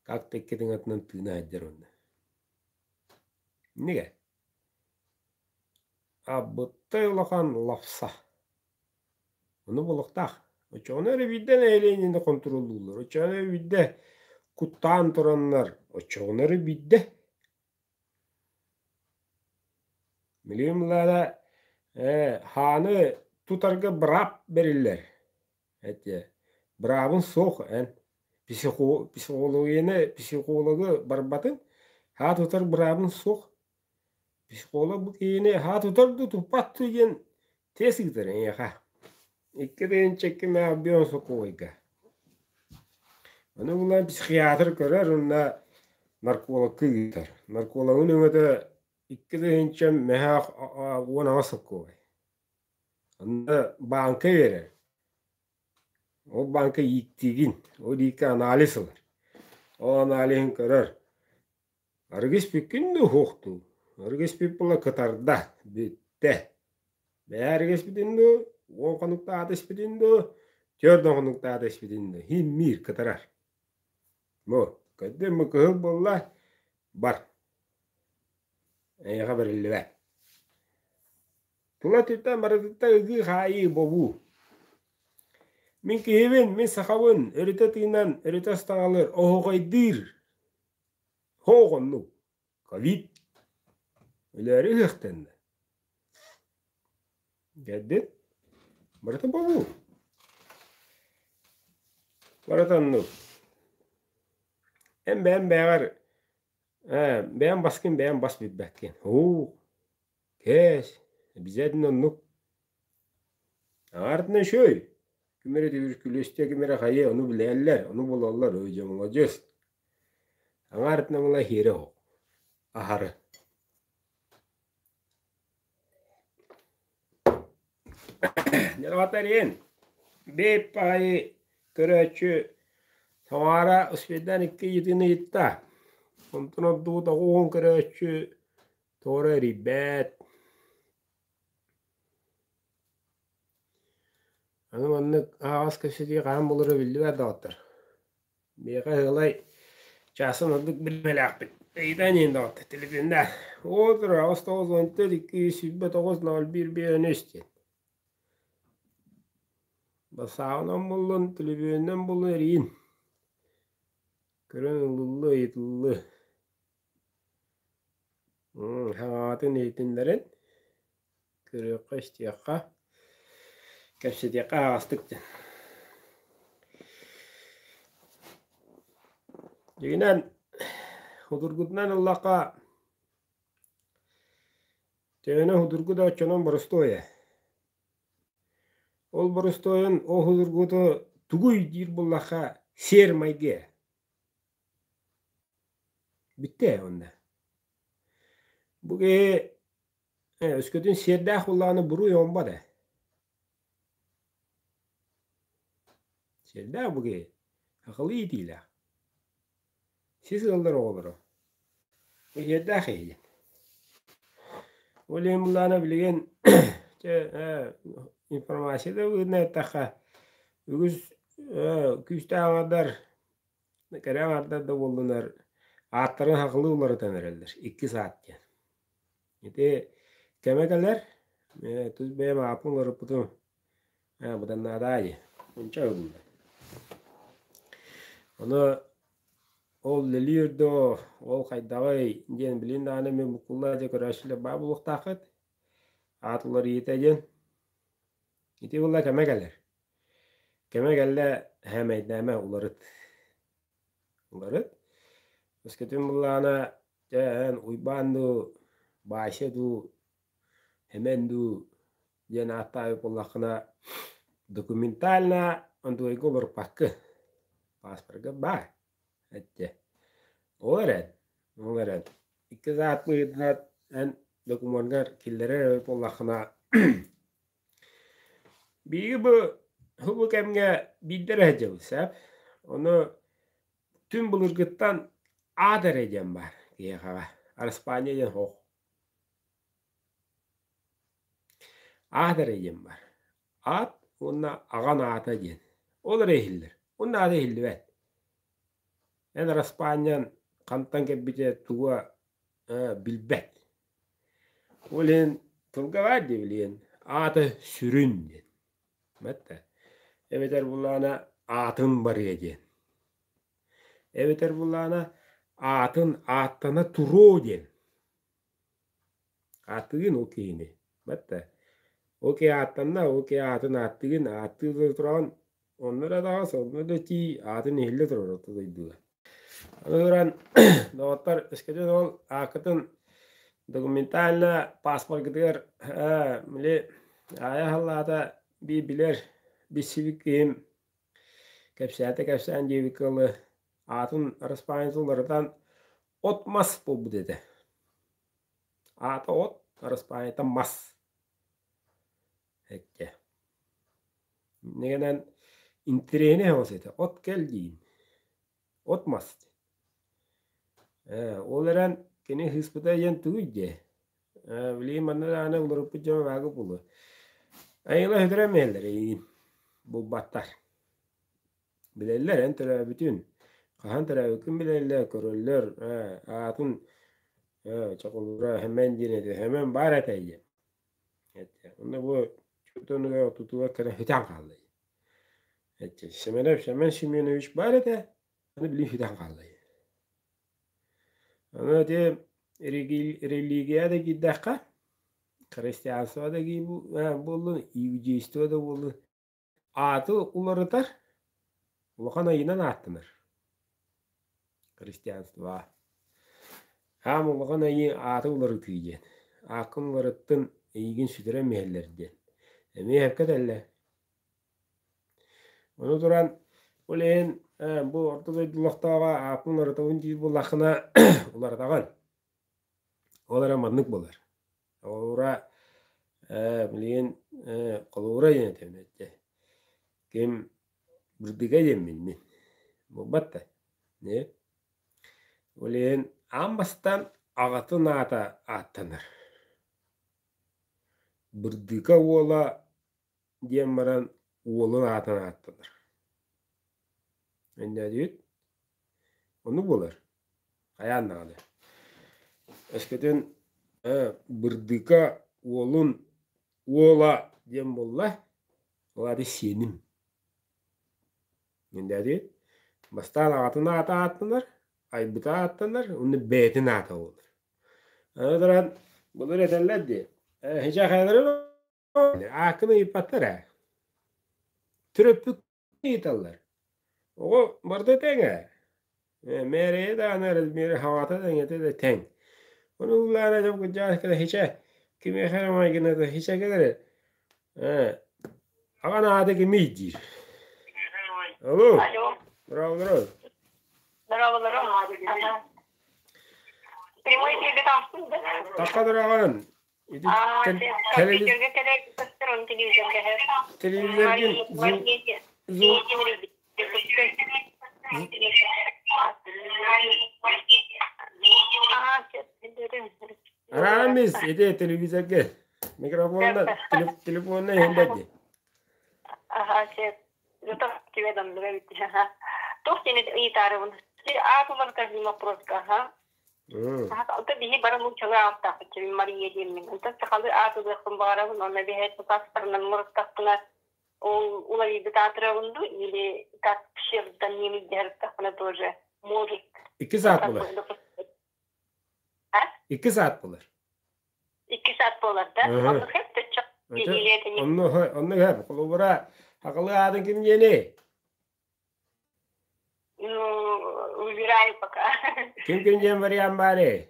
Как-то икки тыҥатынан тыына сылдьар онно. Иннигэ Абыттай улахан лапса. Ону буолуохтаах. Оччоҕуна эрэ биирдэ нэһилиэнньэни хонтуруоллууллар, оччоҕуна эрэ биирдэ куттаан тураннар, оччоҕуна эрэ биирдэ Билигин булаара хааны тутарга быраап бэриллэр. Этэ быраабын суох эн психологияны психологы барбатын хаа тутар быраабын суох. Психолог бу киһини хаа тутар дуу туппат дуу диэн тиэс ыытар эйиэхэ. 2 тыһыынча 2 мөҕүбүөн сокуойга. Ону булан психиатр көрөр уонна наркологка ыытар. Наркологын өҥөтө 2 тыһыынча мөһөөх 18 сокуой. Онно бааҥка биэрэр. Ол бааҥка ииктиигин, ол ииккэ анализ ылар. Ол аналиһын көрөр. Арыгы испиккин дуу, суох дуу? Арыгы испит буола кытарда, бүттэ. Бэйэ арыгы испитин дуу, 10 хонуктаата испитин дуу, 4 хонуктаата испитин дуу, иһин биир кытарар. Бу, көрдүм бу кыһыл буолла, бар. Эйиэхэ бэриллибэт. Тула өттүттэн барытыттан ыгыы-хаайыы, бобуу. Мин киһибин, мин сахабын, өрүтэ тыынан, өрүтэ ыстаҥалыыр, оһуохайдыыр Һоох оннук, ковид өлөөрү ыһыахтанна. Кэлбит, барыта бобуу. Барыта оннук. Эн бэйэм бэйэҕэр бэйэм баскын бэйэм бас билбэккин. Һуу, кээс, обязательно оннук. Аҥаартынан үчүгэй. Ким эрэ түбүркүлүөстүө, ким эрэ хайыа, ону билэллэр, ону булаллар, ой дьэ маладьыас. Аҥаартынан ыла иһиэрэ оһох. Аһары. Дьэ, биэп аайы көрөөччү Тамара успейдаан икки ыйытыыны ыйытта. Онтон ордубут 90 көрөөччү тоҕо эрийбэт. Аны маннык аһаҕас кэпсэтии хаһан булара биллибэт доҕоттор. Миэхэ ыалай чаасын ордук билимэлээхпит. Ыйытан иһин доҕоттор телефоннаах. Уотура 894 229 01 5 диэн. Бассаабынан буллун, төлөпүөнүнэн буллун эрийин. Көрөн ылыллыы, ыйытыллыы. Хаҥаатын иһитиннэрэн көрүөххэ, истиэххэ, кэпсэтиэххэ аһаҕастык диэн. Дьиҥинэн, судургутунан ыллахха, төһөнөн судургу да оччонон боростуой ээ. Ол боростуойун, ол судургуту тугуй диир буоллахха, сиэр-майгы ээ. Бүттэ онно. Бу киһи өскөтүн сиэрдээх буоллаҕына буруй оҥбот ээ. Сиэрдээх бу киһи акылыы иитиилээх. Сис ыаллар оҕолоро. Бу сиэрдээх киһи диэн. Ол иһин буллаҕына билигин чэ информация да быһыытынан эттэххэ үгүс күүстээх аҥардар Кэрэ аҥардар да буоллунар ааттарын хахылыы уларытан эрэллэр иккис аат диэн. Ити кэмэ кэлэр, тус бэйэм ааппын уларыппытым. Быданнаатаа дии. Онча ылла. Ону ол үлэлиир дуо, ол хайдаҕый диэн билин даҕаны мин буккулла дьэ көрөөччүлэр баа буолуохтааххыт. Аат уларыйыыта диэн. Ити буолла кэмэ кэлэр. Кэмэ кэллэ һээмэйдээмэ уларыт. Уларыт. Өскөтүн буллаҕына дьэ эн Уйбаан дуу, Баася дуу, Эмэн дуу диэн ааттаабыт буоллаххына документально онтуойга уларыппаккын. Пааспарга баар эттэ. Ол эрэн, ол эрэн икки саат быһыытынан эн докумуоҥҥар киллэрэр эбит буоллаххына биһиги бу бу кэмҥэ биирдэ эрэ сылдьабыт сөп. Ону түн былыргыттан аат эрэ диэн баар киһиэхэҕэ. Араспаанньа диэн суох. Аат эрэ диэн баар. Аат уонна аҕан аата диэн. Ол эрэ иһиллэр. Уонна аата иһиллибэт. Эн араспаанньан хантан кэлбитэ туга билбэт. Ол иһин тылга баар дии билигин аата сүрүн диэн. Бэтэ. Эбэтэр булаана аатын барыа диэн. Эбэтэр булаана аатын ааттана туруо диэн. Ааттыгын ол киһини. Бэтэ. Ол киһи ааттанна, ол киһи аатын ааттыгын, ааттыы да тураҕын, онно да даҕас, онно да тиий, аатын иһиллэ турар орто дойдуга. Аны туран, доҕоттор, өскөтүн ол ааккытын документально паспоргытыгар били аайа аһыллаата биир билэр билсибит киһим кэпсээтэ кэпсээн диэбиккэ дылы аатын араспаанньатын уларытан от-мас буолбут этэ. Аата от, араспаанньата мас эттэ. Иннигинэн интэриэһинэй оҕус этэ. От кэл диин. От мас. Ол эрэн кини ыһыспыта диэн тугуй диэ? Билигин манна даҕаны уларыппыт дьон бааҕы буолуо. Айыла өтөрөн иһэллэр эйигин булбаттар. Билэллэр эн төрөөбүтүн, хаһан төрөөбүккүн билэллэр, көрөллөр, аатын чокулура Хэмэн диэн этэ, Хэмэн баар этэ диэн. Этэ. Онно бу чутонуга тутуга кэлэ сүтэн хаалла. Этэ. Семенов Семен Семенович баар этэ, аны билин сүтэн хаалла. Аны ити религия да киирдэххэ, христианство да буоллун, иудейство да буоллун, ааты уларытар, улахан айынан ааттанар. Христианство. Хаам улахан айыы ааты уларытыы диэн. Ааккын уларыттын, эйигин сүтэрэн биһэллэр диэн. Эмиэ сөпкө этэллэр. Ону туран, ол иһин бу орто дойду олохтооҕо ааппын уларытабын диир буоллаххына, уларытаҕын. Ол эрэ маннык буолар. Холобура, билигин холобура диэн этэбин этэ. Ким Бырдыга диэммин мин. Буолбат да. Ол иһин аан бастаан аҕатын аата ааттанар. Бырдыка уола диэн баран уолун аатын ааттанар. Өйдөөтүгүт? Оннук буолар. Хайаан даҕаны. Өскөтүн Бырдыка уолун уола диэн буолла, ол аата сиэним. Өйдөөтүгүт? Бастаан аҕатын аата ааттанар, айбыта ааттанар, уонна бэйэтин аата буолар. Аны туран, былыр этэллэр дии, «Һичэ Ааккын ыйыппаттар ээ. Төрөппүт ыйыталлар. Оҕо барыта тэҥ ээ. Мээрэйэ даҕаны размерэ хаҥата да эҥэтэ да тэҥ. Ону ыллаана дьон кырдьаҕас кэлэ хичэ кимиэхэ эрэ майгыната хичэ кэлэр ээ аҕан аата кимий диир. Алло. Алло. Здорово, Здорово, здорово. Прямой эфирге таҕыстым да? Тахха дороҕон. Телевизоргин Арамис ити телевизорга микрофонна телефонна иһиллэр дии. Онтон биһи бары нууччалыы ааттаахпыт Мария диэммин. Онтон сахалыы аат ылыахпын баҕарабын, онно биһи тутаастарынан мурустахпына. Ол уларыйбыт аатырабын дуу или как псевдоним дьарыктахпына тоже может Икки саат булар. А? Икки саат булар. Икки саат буолар да? Онно хэп Онно онно хэп холобура хакылы аатын ким диэни? Ну, выбираю пока. Ким ким диэн вариант баары?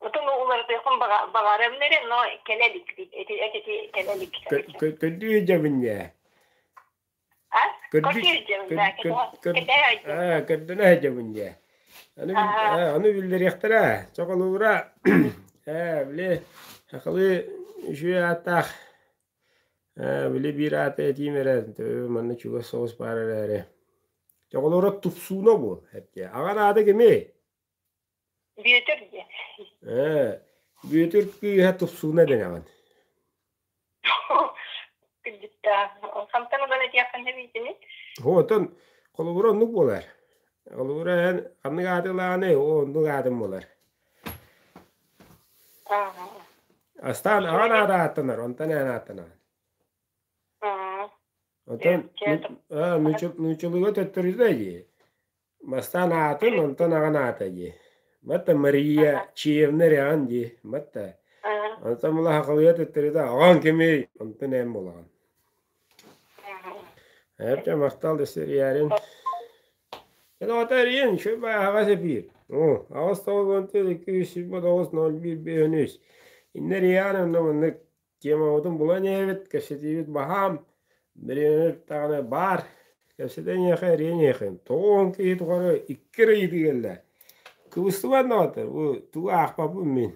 Отон уларытыахпын баҕарабын эрэ, но кэлэ илик эти эти кэлэ илик. Көрдүү дьэбиннэ. А? Көрдүү дьэбин, да, Көрдөнө дьэбиннэ. Аны аны биллэриэхтэрэ. Чоколуура ээ били хакылы үчүгэй ааттаах ээ били биир ааты этиим эрэ манна чугас соҕус баар эрээри Чоҕолоро тупсууна буол эттэ. Аҕан аата кимий? Бүөтүр диэн. Ээ, Бүөтүр кыыһа тупсууна дэнэҕин. Кырдьыктаах. Хантан ылан этиэххин эбиитиний? Оттон холобура оннук буолар. Холобура эн ханнык ааты ылааный, оо оннук аатым буолар. Астаан аҕан аата ааттанар, онтон эн ааттанаҕын. Оттон нууччалыыга төттөрүтэ дии. Бастаан аатын, онтон аҕан аата дии. Батта Мария Чиевна эрэҕин дии. Батта. Онтон мула хахалыйа төттөрүтэ аҕаҥ кимий? Онтон эн буолаҕын. Эптэ махтал дэсэрийээрин. Эн оҕото эрийэн, үчүгэй аһаҕас эпиир. Оо, 8 9 229 01 53. Иннэ эрийэҕин онно маннык Темабытын булан иһэбит, кэпсэтиибит баһаам, бириэмэбит даҕаны баар. Кэпсэтэн эйиэхэ эриэн эйиэхэ. 90 киһи тухары икки эрэ ыйытыы кэллэ. Кыбыстыбат даҕаны, бу тугу аахпаппын мин.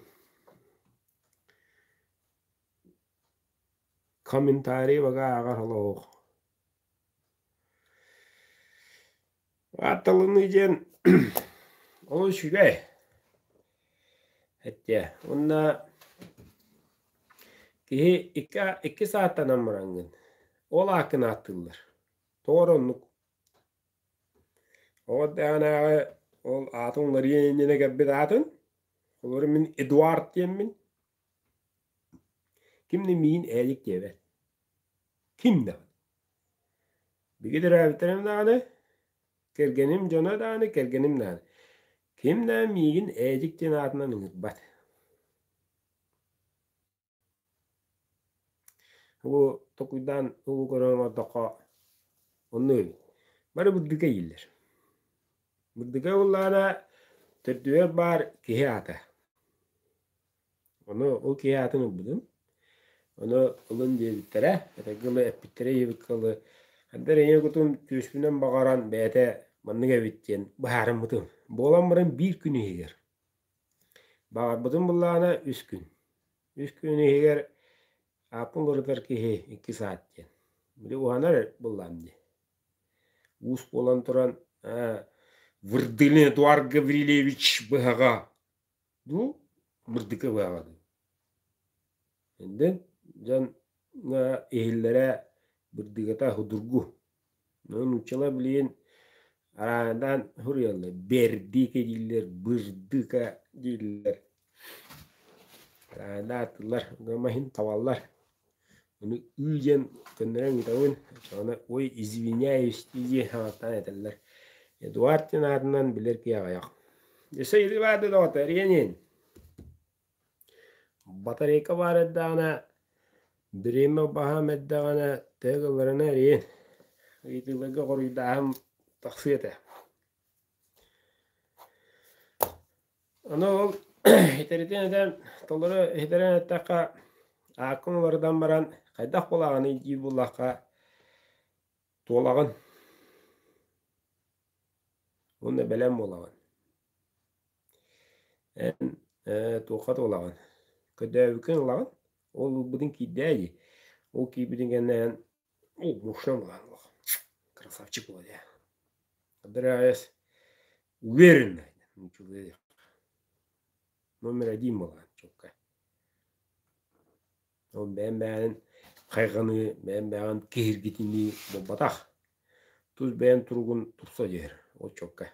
Комментарий бага ааҕар олоҕух. Аатталыныы диэн олус үчүгэй. Эттэ. Уонна киһи икки, икки сааттанан бараҥҥын, ол ааккын ааттыыллар. Тоҕо эрэ оннук. Оҕо эрдэҕинээҕи ол аатын уларыйан иннинэ кэлбит аатын, холобура мин Эдуард диэммин, ким да миигин Ээлик диэбэт. Ким даҕаны. Бигэ төрөөбүттэрим даҕаны, кэргэним дьоно даҕаны, кэргэним даҕаны. Ким да миигин Ээдик диэн аатынан ыҥырбат. Бу токуйдаан угу көрөн олордоххо оннук эбит. Бары Бырдыка ииллэр. Бырдыка буоллаҕына төрдүгэр баар киһи аата. Ону ол киһи аатын ылбытым. Ону ылын диэбиттэрэ, этэргэ дылы эппиттэрэ диэбиккэ дылы, ханна эрэ ийэ кутум түөспүнэн баҕаран бэйэтэ маннык эбит диэн быһаарыммытым. Буолан баран биир күн иһигэр. Баҕарбытым буллаҕына үс күн. Үс күн иһигэр ааппын уларытар киһи икки саат диэн. Били уһанар буллаам дии. Уус буолан туран Вырдылин Эдуард Гаврильевич быһаҕа дуу, Бырдыка быһаҕа дуу. Энден дьон иһиллэрэ бырдыгата судургу. Нууччалар билигин арааһындаан суруйаллар. Бердика дииллэр, бырдыка дииллэр. Арааһындаан ааттыыллар, маһын табаллар. Ону ыы диэн көннөрөн ыытабын. Оччоҕуна ой, извиняюсь дии саҥаттаан этэллэр. Эдуард диэн аатынан билэр киһи аҕыйах. Өссө ыйытыы баар дуо доҕоттор, эрийэн Батарейка баар эрдэҕинэ, бириэмэ баһаам эрдэҕинэ төһө гылларына эрийэн ыйытыыларга хоруйдааһын тахсыа этэ. Аны ол итэритин этэн, толору иһитэрин эттэххэ, ааккын уларытан баран хайдах буолаҕыный диир буоллахха, туолаҕын уонна бэлэм буолаҕын. Эн туохха туолаҕын? Көрдөөбүккүн ылаҕын, ол ылбытыҥ киирдээ дии. Ол киирбитин кэннэ эн оо мощно буолан красавчик буолар ээ. Кыдыраайас уверенно номер один буолаҕын чуолкай. Ол бэйэм бэйэҕин хайҕаныы, бэйэм бэйэҕин киһиргитинии буолбатах. Тус бэйэм туругун тупса түһэр ол чуолкай.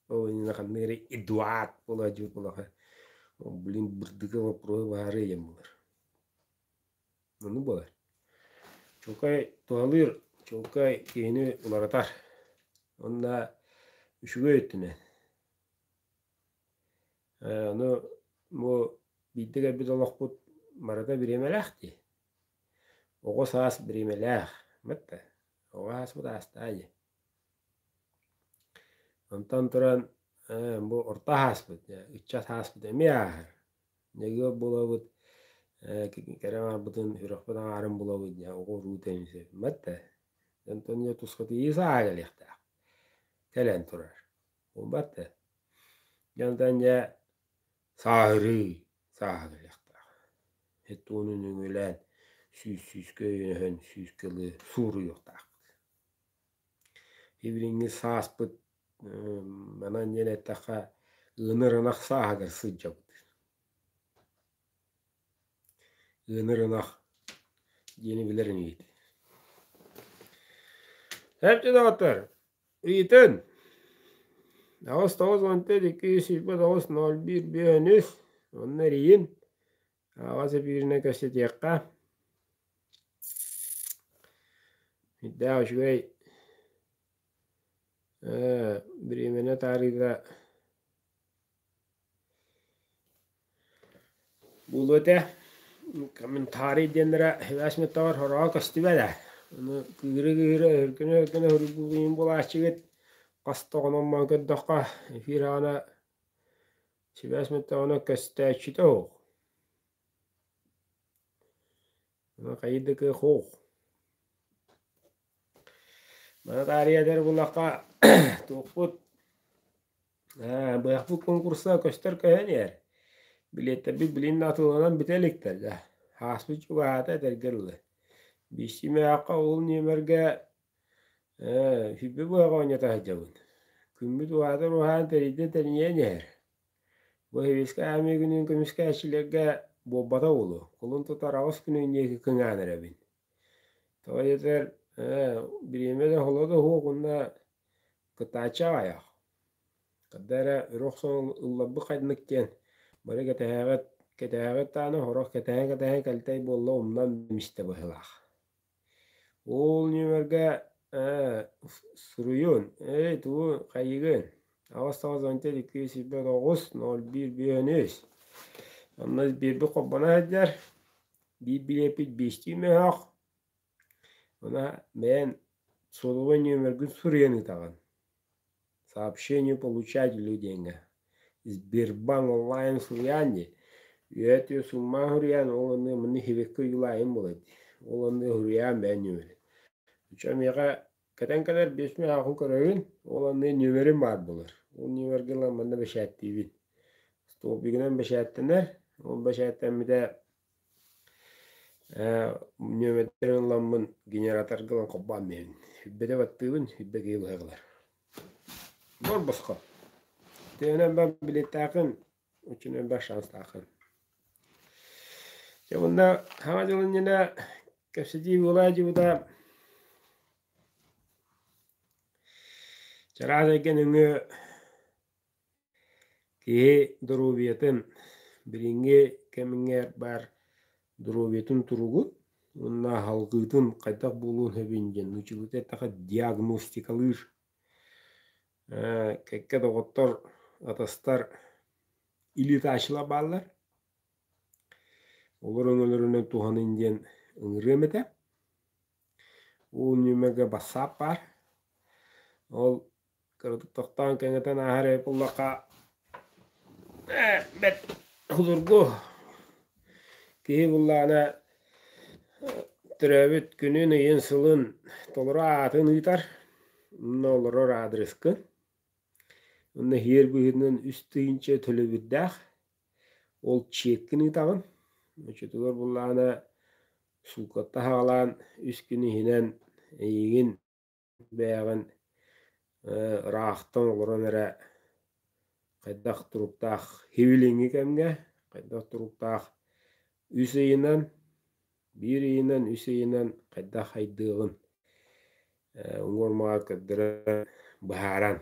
Ол иннинэ ханнык эрэ Эдуард буолааччы буоллаха, блин, бырдыка вопроһу баһаарыа диэн буолар. Оннук буолар. Чуолкай туһалыыр, чуолкай киһини уларытар. Уонна үчүгэй өттүнэн. Ону бу биирдэ кэлбит олохпут барыта бириэмэлээх дии. Оҕо саас бириэмэлээх. Батта оҕо ааспыт аастаа дии. Онтон туран бу орто ааспыт, ыччат ааспыт эмиэ ааһар. Ньыгыл булабыт, кэрэ аҥаарбытын, сүрэхпит аҥаарын булабыт дьэ оҕо уруу тэнийсэ да. Онтон дьэ тусхатыйыы сааһа кэлиэхтээх. Кэлэн турар. Буолбат да. Дьэ онтон дьэ сааһырыы сааһа кэлиэхтээх. Һэт уонун өҥүөлээн сүүс сүүскэ өйөнөн сүүскэ ылыы суруйуохтаахпыт. Билиҥҥи сааспыт манан диэн эттэххэ ыанар ынах сааһыгар сылдьабыт. Ыанар ынах диэни билэр инигит. Эпчи доҕоттор, ыйытын 8 9 14 229 01 5 онно эрийин аҕас эпииринэн кэпсэтиэххэ. Сүрдээх үчүгэй бириэмэни таарыйда буолуо этэ. Комментарий диэннэрэ сибээс мөттөҕөр сороҕо көстүбэт ээ. Ону кыыһыра-кыыһыра, өһүргэнэ-өһүргэнэ суруйбут буолааччыгыт хас да хонон баран көрдөххө эфир аана сибээс мөттөҕүнэ көстөөччүтэ суох. Хайыы да кыах суох. Маны таарыйа этэр буоллахха туохпут быһахпыт конкурса көстөр көһөн иһэр. Билиэттэрбит билин да атыыланан бүтэ иликтэр да. Ааспыт чугаһаата этэргэ дылы. Биирсимээххэ ол нүөмэргэ сүбэ быһаҕа оонньото сылдьабын. Күммүт уһаатар уһаан тэрийдэ тэрийэн иһэр. Бу Сэбиэскэй Армия күнүн көмүскээччилэргэ буолбата буолуо. Кулун тутар аҕыс күнүн диэки кыҥаан эрэбин. Тоҕо диэтэр, бириэмэ да холо да суох уонна кытааччы аҕайах. Ханна эрэ өрө охсон ылларбыт хайдык диэн бары кэтэһээҕит кэтэһээҕит даҕаны сорох кэтэһэн-кэтэһэн кэлтэй буолла умнан истэ быһыылаах. Ол нүөмэргэ суруйун, эй тугу хайыыгын? 8 9 14 229 01 5 Онно биэрбит холбоно сылдьар, биир билиэппит биэстии мөһөөх. Уонна бэйэн суотабай нүөмэргин суруйан ыытаҕын. Сообщение получателю диэҥҥэ. Сбербанк онлайн суруйаан дии. Үөтүө суммаан суруйаан, ол онно манна хибеккэ уйулаайын буолар дии. Ол онно суруйаан бэйэн нүөмэрин. Оччо миэхэ кэтэн кэлэр биэс мөһөөххүн көрөбүн, ол онно нүөмэрим баар буолар. Ол нүөмэргэ ылан манна бэчээттиибин. Столбигынан бэчээттэнэр, ол бэчээттэммитэ нүөмэрдэрин ыламмын генераторга ылан холбоон биэрэбин. Сүрбэтэ баттыыбын, сүрбэ киһи быһа ылар. Бор босхо. Төһөнөн бар билиэттээххин, оччонон бар шанстааххын. Дьэ уонна Саҥа дьыл иннинэ кэпсэтии буолаа дьыбыта чараас эйгэ нөҥүө Киһи доруобуйатын билиҥҥи кэмҥэ баар доруобуйатын туругун уонна аһылгытын хайдах буолуон сөбүн диэн нууччалыыта эттэххэ диагностикалыыр кэккэ доҕоттор, атастар илиитааччылар бааллар. Олор өҥөлөрүнэн туһанын диэн ыҥырыам этэ. Ол нүөмэргэ бассаап баар. Ол Кыратык тохтоон кэҥэтэн ааһар эбит буоллахха бэрт судургу киһи буллаҕына төрөөбүт күнүн, ыйын, сылын толору аатын ыытар, онно олорор аадырыскын. Онно иһиэр быһыытынан 3000 төлөбүрдээх. Ол чиэккин ыытаҕын. Оччотугар буллаҕына сууккаттан саҕалаан үс күн иһинэн эйигин бэйэҕин ыраахтан олорон эрэ хайдах туруктаах хивилиҥҥи кэмҥэ хайдах туруктаах үс ыйынан, биир ыйынан, үс ыйынан хайдах хайдыаҕын уҥуор-маҕар көрдөрөн быһааран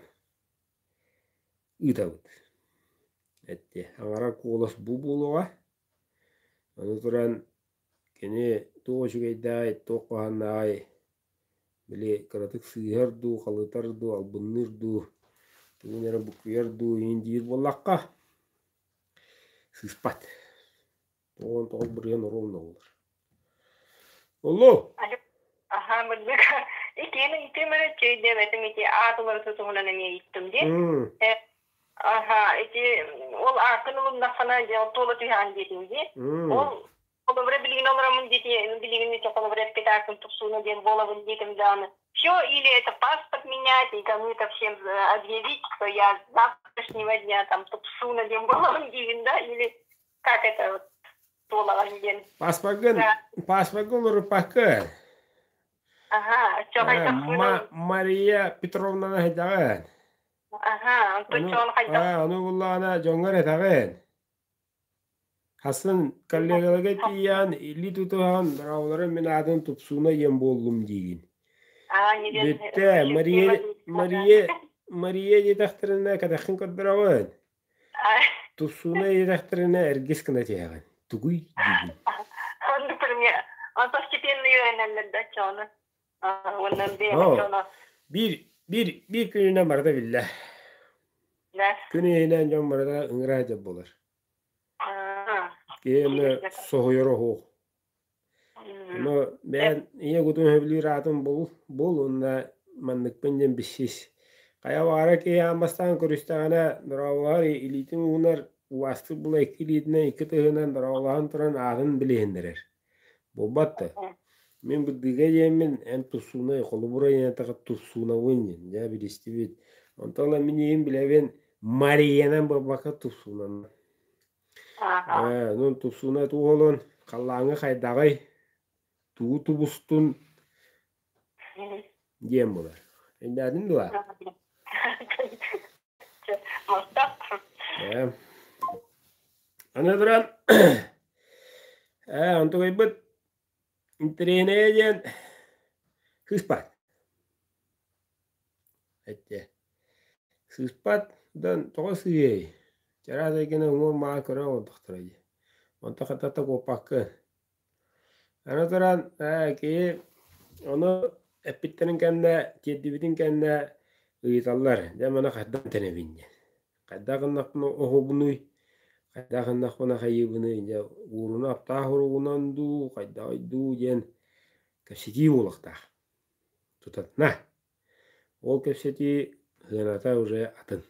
ыытабыт. Эттиэ аҥара куолас бу буолуоҕа. Аны туран. Кини туох үчүгэйдээҕий, туох куһаҕаннааҕый, били кыратык сыыһар дуу, халытар дуу, албынныыр дуу, тугун эрэ буккуйар дуу иһин диир буоллахха, сыыспат. 99% оруолна буолар. Оллу! Аха, мындык. Икиэн итим эрэ чөйдөөбөтүм ити аат уларыта туһунан эмиэ ыйыттым дии. Аха, ити ол ааккын ылыннаххына дьэ туола түһэҕин диэтиҥ дии. Ол холобура билигин олоромун диэти билигин ити холобура эппит ааккын тупсууна диэн буолабын диэтим даҕаны. Все, или это паспорт менять, и кому-то всем объявить, что я с завтрашнего дня там тупсууна диэн буолабын диигин да, или как это вот туолаҕын диэн. Паспоргын, паспоргын уларыппаккын. Аха, Ма Мария Петровнаны хайдаҕын? Аха, онтон чоон хайдах? Ону буллаҕына дьоҥҥор этэҕин. Хасын коллегаларга тиийэн илии тутуһан быраабыларын мин аатын тупсууна диэн буоллум диигин. Бүттэ, Мария, Мария, Мария диэтэхтэринэ кэтэххин көрдөрөҕүн. Тупсууна диэтэхтэринэ эргис гына түһэҕин. Тугуй диигин. Оннук постепенно үөрэнэллэр да оччоҕуна. Уонна бэйэм Биир, биир, биир күнүнэн барыта биллэ. Күн иһинэн дьон барыта ыҥыраа дьон буолар. Киһи эмэ соһуйар оһуох. Ону бэйэн ийэ кутун сөбүлүүр аатын бул, бул уонна манныкпын диэн билсис. Хайа баҕара киһи аан бастаан көрүстэҕинэ дорооболоһор илиитин уунар, убаастык була икки илиитинэн икки тыһынан дорооболоһон туран аатын билиһиннэрэр. Буолбат да. Мин бырдыыга диэммин эн тупсуунай холобура диэн тупсуунабын диэн дьэ билистибит. Онтон ыла мин иһин билэбин Мариянан буолбакка тупсуунан. Ээ, онон тупсууна туох халлааҥҥа хайдаҕый, тугу тубустун диэн буолар. Өйдөөтүҥ дуо? Ээ. Аны туран, ээ, онтугайбыт интэриэһинэйэ диэн сыыспат. Эттэ. Сыыспат да тоҕо сыыһыай? Чараас эйгэни уҥуор маа көрө олордохторо дии. Онто хата куоппаккын. Аны туран, ээ, киһи ону эппиттэрин кэннэ, тиэрдибитин кэннэ ыйыталлар, дьэ маны хайдах тэнэбин диэн. Хайдах гыннахпына оһобунуй, хайдах гыннахпына хайыыбыный, дьэ ууруна аптаах уругунан дуу, хайдаҕый дуу диэн кэпсэтии буолуохтаах. Тутатына. Ол кэпсэтии сыаната уже атын.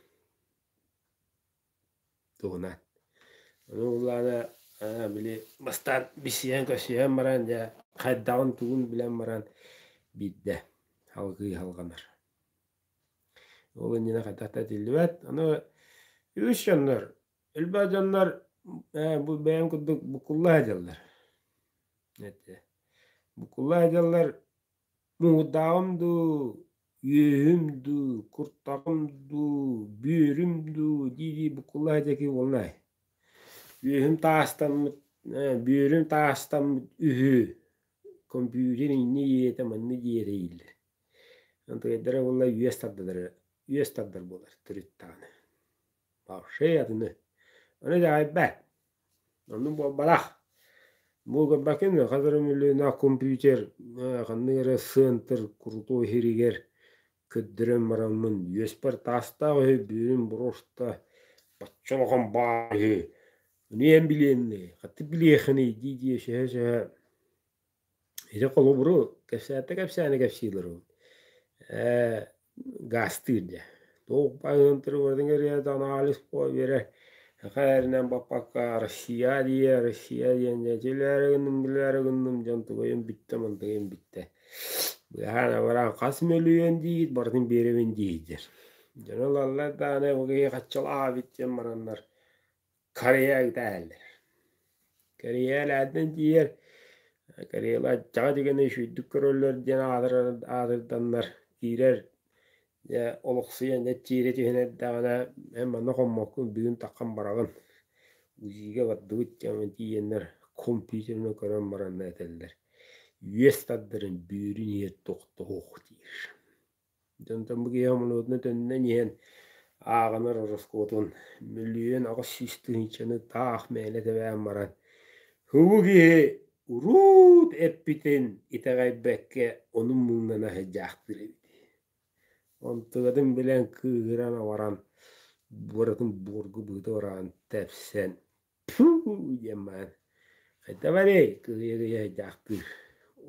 Туһунан. Ону былаана били бастаан билсиһэн-көрсүһэн баран дьэ хайдаҕын тугун билэн баран биирдэ салгыы салҕанар. Ол иннинэ хайдах да этиллибэт. Аны үгүс дьоннор, элбэх дьоннор бу бэйэм курдук буккулла сылдьаллар. Буккулла сылдьаллар муҥурдааҕым дуу, үөһүм дуу, куртаҕым дуу, бүөрүм дуу дии-дии буккулла сылдьар киһи буолла Үөһүм таастаммыт, бүөрүм таастаммыт үһү, компьютер инньэ диэтэ, манна диэтэ дииллэр. Онтугайдара буолла үөс тардалара, үөс тардар буолар төрүт даҕаны. Вообще атыны. Ону итэҕэйбэт. Оннук буолбатах. Бу көрбөккүн дуо, хас эрэ мөлүйүөннээх компьютер ханнык эрэ центр крутой иһиригэр көрдөрөн бараммын үөспэр таастаах үһү, бүөрүм брошта бачча улахан баар үһү. Ону эн билиэнний, хатты билиэхиний дии-дии өсөһө-өсөһө Ити холобуру кэпсээтэ кэпсээни кэпсииллэр ол. Ээ, гаастыыр дьэ. Туох баһыын барытын кэриэтэ анализ биэрэ саха эринэн баппакка Россия диэ, Россия диэн дьэ дьилээри гынным, билээри гынным дьон тугайым бүттэ, мантыгайым бүттэ. Быһаан абыраан хас мөлүйүөн диигит барытын биэрэбин дииһдэр. Дьоно ылаллар даҕаны бу киһи хаччалаабыт диэн бараннар Корея ытаһаллар. Кореялаатан тиийэр, Кореялар аччаҕа түгэни үчүгэйдик көрөллөр диэн аатырданнар киирэр, дьэ олохсуйан дьэ тиэрэ түһэн эрдэҕинэ эн манна хоммоккун бүгүн таххан бараҕын, УЗИ-га бардыбыт диэн тиийэннэр компьютерынан көрөн бараннар этэллэр, үөс тардарын бүөрүн иһэр тохтоһуох диир. Дьонтон бу киһи хомунуутуна төннөн иһэн ааҕынар ороскуотун 1 800 000 таах мээнэ тэбээн баран, «Бу киһи Урут эппитин итэҕэйбэккэ ону муҥнана сылдьаахтыыр эбит. Онтугатын билэн кыыһыран абаран, буоратын буорга быһыта бараан тэпсэн «Пфу!» диэн баран хайдах эрэй кыһыйа-кыһыйа сылдьаахтыыр.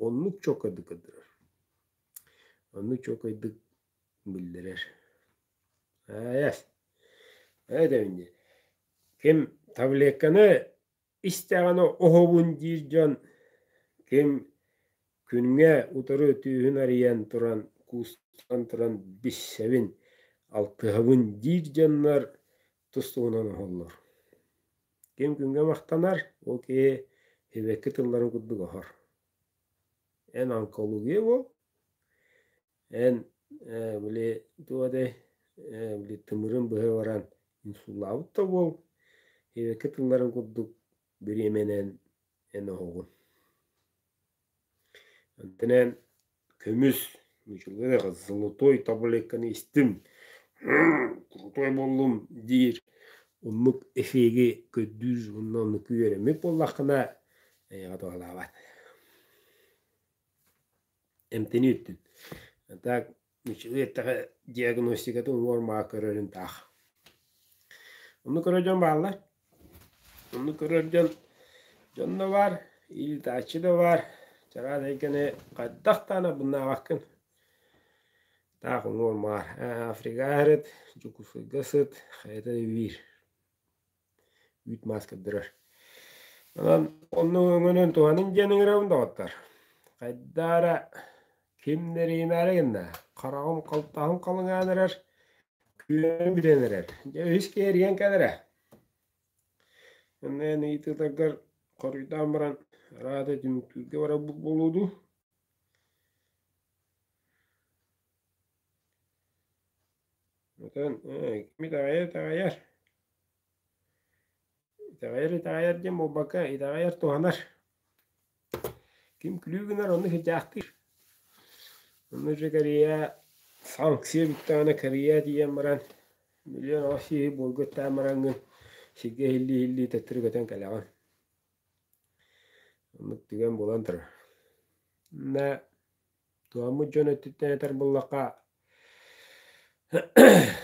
Оннук чуолкайдык көрдөрөр. Оннук чуолкайдык биллэрэр. Аайас, этэбин дии, ким таблетканы истэҕинэ оһобун диир дьон ким күҥҥэ утары түөһүн арыйан туран куустан туран билсэбин, алтыһабын диир дьоннор тус-туһунан оһоллор. Ким күҥҥэ махтанар, ол киһи сибэкки тылларын курдук оһор. Эн онкология буол, эн били туох этэй били тымырын быһа баран инсуллаабыт да буол, сибэкки тылларын курдук бириэмэнэн эн оһоҕун. Онтон эн көмүс золотой таблетканы истим, крутой буоллум диир оннук эфиги көрдүүр уонна оннук үөрэммит буоллаххына эйиэхэ туһалаабат. Эмтэнии өттүн. Так үчүгэй эттэхэ диагностикатын уҥуор маа көрөрүн таах. Онну көрөр дьон бааллар. Онну көрөр дьон дьон да баар, ыытааччы да баар. Чараас эйгэни хайдах даҕаны абыннаабаккын. Таах уҥуор маар. Африкаҕа сырыт, Дьокуускайга сыт, хайата да биир. Үүт маас көрдөрөр. Онон оннук өҥөнөн туһаныҥ диэн ыҥырабын доҕоттор. Хайдах эрэ кимнэриимээри гынна, хараҕым халтаһым халыҥаан эрэр, күөм бүтэн эрэр. Дьэ үһүс киһи эрийэн кэлэрэ. Онно эн ыйытыыларгар хоруйдаан баран араата түмүктүүргэ барарбыт буолуо дуу? Оттон ким итэҕэйэр итэҕэйэр. Итэҕэйэр итэҕэйэр диэн буолбакка, итэҕэйэр туһанар. Ким күлүү гынар оннук сылдьаахтыыр. Онно дьэ Корея санкция бүттэҕинэ Корея тиийэн баран миллион аҕыс сүүһү буорга үктээн бараҥҥын сиргэ иһиллии-иһиллии төттөрү көтөн кэлэҕин. Оннук түгэн буолан турар. Онно Туһаммыт дьон өттүттэн этэр буоллахха,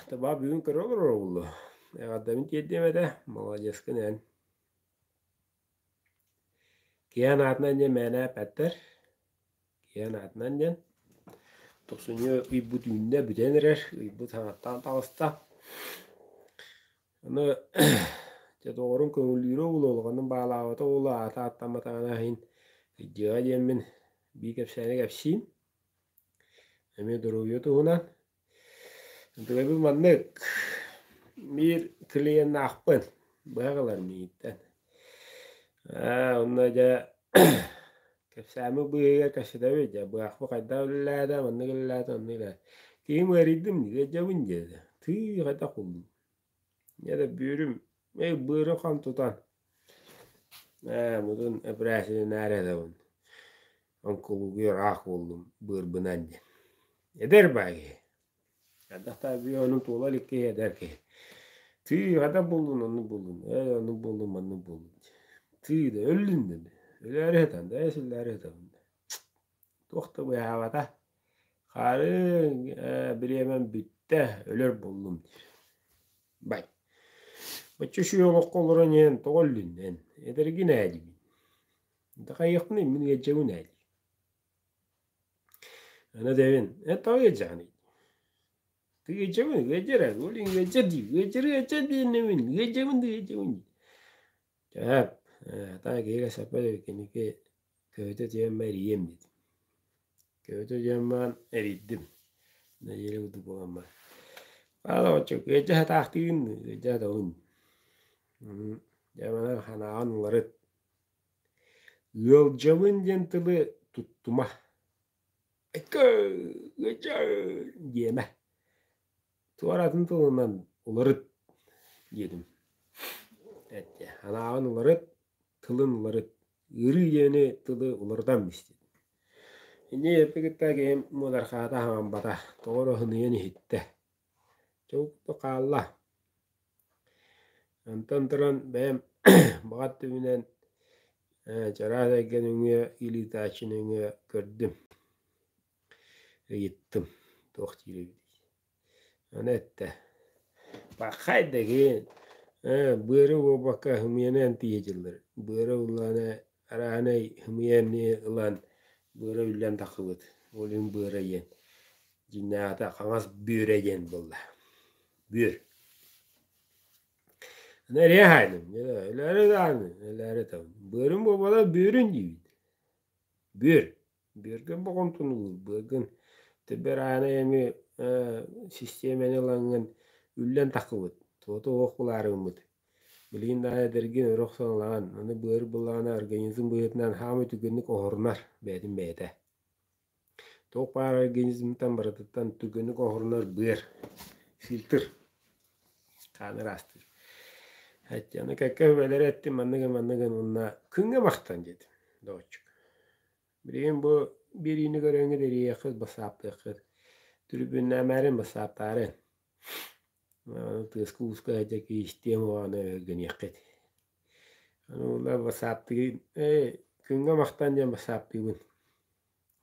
табаа бүгүн көрө олорор буоллу. Эҕэрдэбин тиэрдиэм этэ, маладьыаскын эн. Киһи аатынан диэн мээнэ эппэттэр. Киһи аатынан диэн. Тохсунньу ыйбыт үүннэ, бүтэн эрэр, ыйбыт саҥаттан таҕыста. Аны дьэ доҕорум көҥүллүүрэ буолуо, улаханнык баалаабата буолуо, аата ааттамматаҕына иһин ыйдыаҕа диэммин биир кэпсээни кэпсиим. Эмиэ доруобуйа туһунан. Ынтыгайбыт маннык биир клиеннаахпын быһах ылар миигиттэн. Аа, онно дьэ кэпсээммит быыһыгар кэпсэтэбит дьэ быһахпыт хайдах үлэлээтэ, маннык үлэлээтэ, оннук үлэлээтэ. Киһим ыарыйдым дии, ыалдьабын диэтэ. Тыый хайдах буоллум? Дьэ да бүөрүм, эй быарым хам тутан ээ мутун эпэрээссийэлэнээри сытабын. Онкология ыраах буоллум быарбынан диэн. Эдэр баай киһи. Хайдах да бүө онун туола илик киһи эдэр киһи. Тыы хайдах буоллун оннук буоллун, ээ оннук буоллун маннык буоллун диэн. Тыы да өллүн да өлөөрү сытан да ээ сүллээри сытабын да. Туох да быыһаабата. Хаарыҥ ээ бириэмэм бүттэ, өлөр буоллум диир. Бай. Бачча үчүгэй олоххо олорон иһэн тоҕо өллүн эн? Эдэргин ээ диибин. Хайыахпыный мин ыалдьабын ээ диир. Аны этэбин, эн тоҕо ыалдьаҕыный? Ты ыалдьабын, ыалдьар ээ, ол иһин ыалдьар диир, ыалдьар ыалдьар диэннэбин, ыалдьабын да ыалдьабын диир. Чэ, таай киһигэ саппат эбит киники Көбөтө түһэн эрийиэм диэтим. Көбөтө түһэн баран эрийдим. Нэдиэлэ курдук буолан баран. Аала оччо ыалдьа сатаахтыыгын ыалдьа сатабын. Дьэ манан санааҕын уларыт. Ыалдьабын диэн тылы туттума. Эккэ ыалдьа диэмэ. Туоратын тылынан уларыт диэтим. Эттэ санааҕын уларыт, тылын уларыт. Ыарыы диэни тылы уларытан бистим. Инньэ эппи кытта киһим муодархаата хаамбата, тоҕо эрэ сыныйан иһиттэ. Чэ хаалла. Онтон туран бэйэм баҕа өттүбүнэн Чараас эйгэ нөҥүө илиитааччы нөҥүө көрдүм, ыйыттым туох диир эбитий. Аны эттэ: «Пахай да киин, быары буолбакка ымыйанан тиийэ дьыллар. Быара ыллаҕына арааһынай ымыйаны ылан быара үллэн тахсыбыт. Ол иһин быара диэн дьиҥнээҕитэ хаҥас бүөрэ диэн буолла. Бүөр. Аны эрийэ хаайдым. Өлөөрү даҕаны, өлөөрү даҕаны. Быарым буолбатах бүөрүн диибит. Бүөр. Бүөргүн боҕомтону уур, быаргын төбөр аана эми систиэмэни ылаҥҥын үллэн таххыбыт, туота уох булаарыҥмыт. Билигин даҕаны эдэргин өрө охсон ылаҕын, аны быар былаана организм быһыытынан хаамай түргэнник оһорунар бэйэтин бэйэтэ. Туох баар организмтан барытыттан түргэнник оһорунар быар, фильтр, хааны ыраастыыр. Аны кэккэ сүбэлэри эттим, манныгын манныгын уонна күҥҥэ махтан диэтим, доҕоччук. Билигин бу биэриини көрөҥҥүт эрийиэххит, бассааптыаххыт. Түрүбүннээмээрин, бассааптаарын. Тыаска-ууска сылдьа киистиэм уоҕана өһүргэниэххит. Аны ула бассааптыгын, ээ, күҥҥэ махтан диэн бассааптыыбын.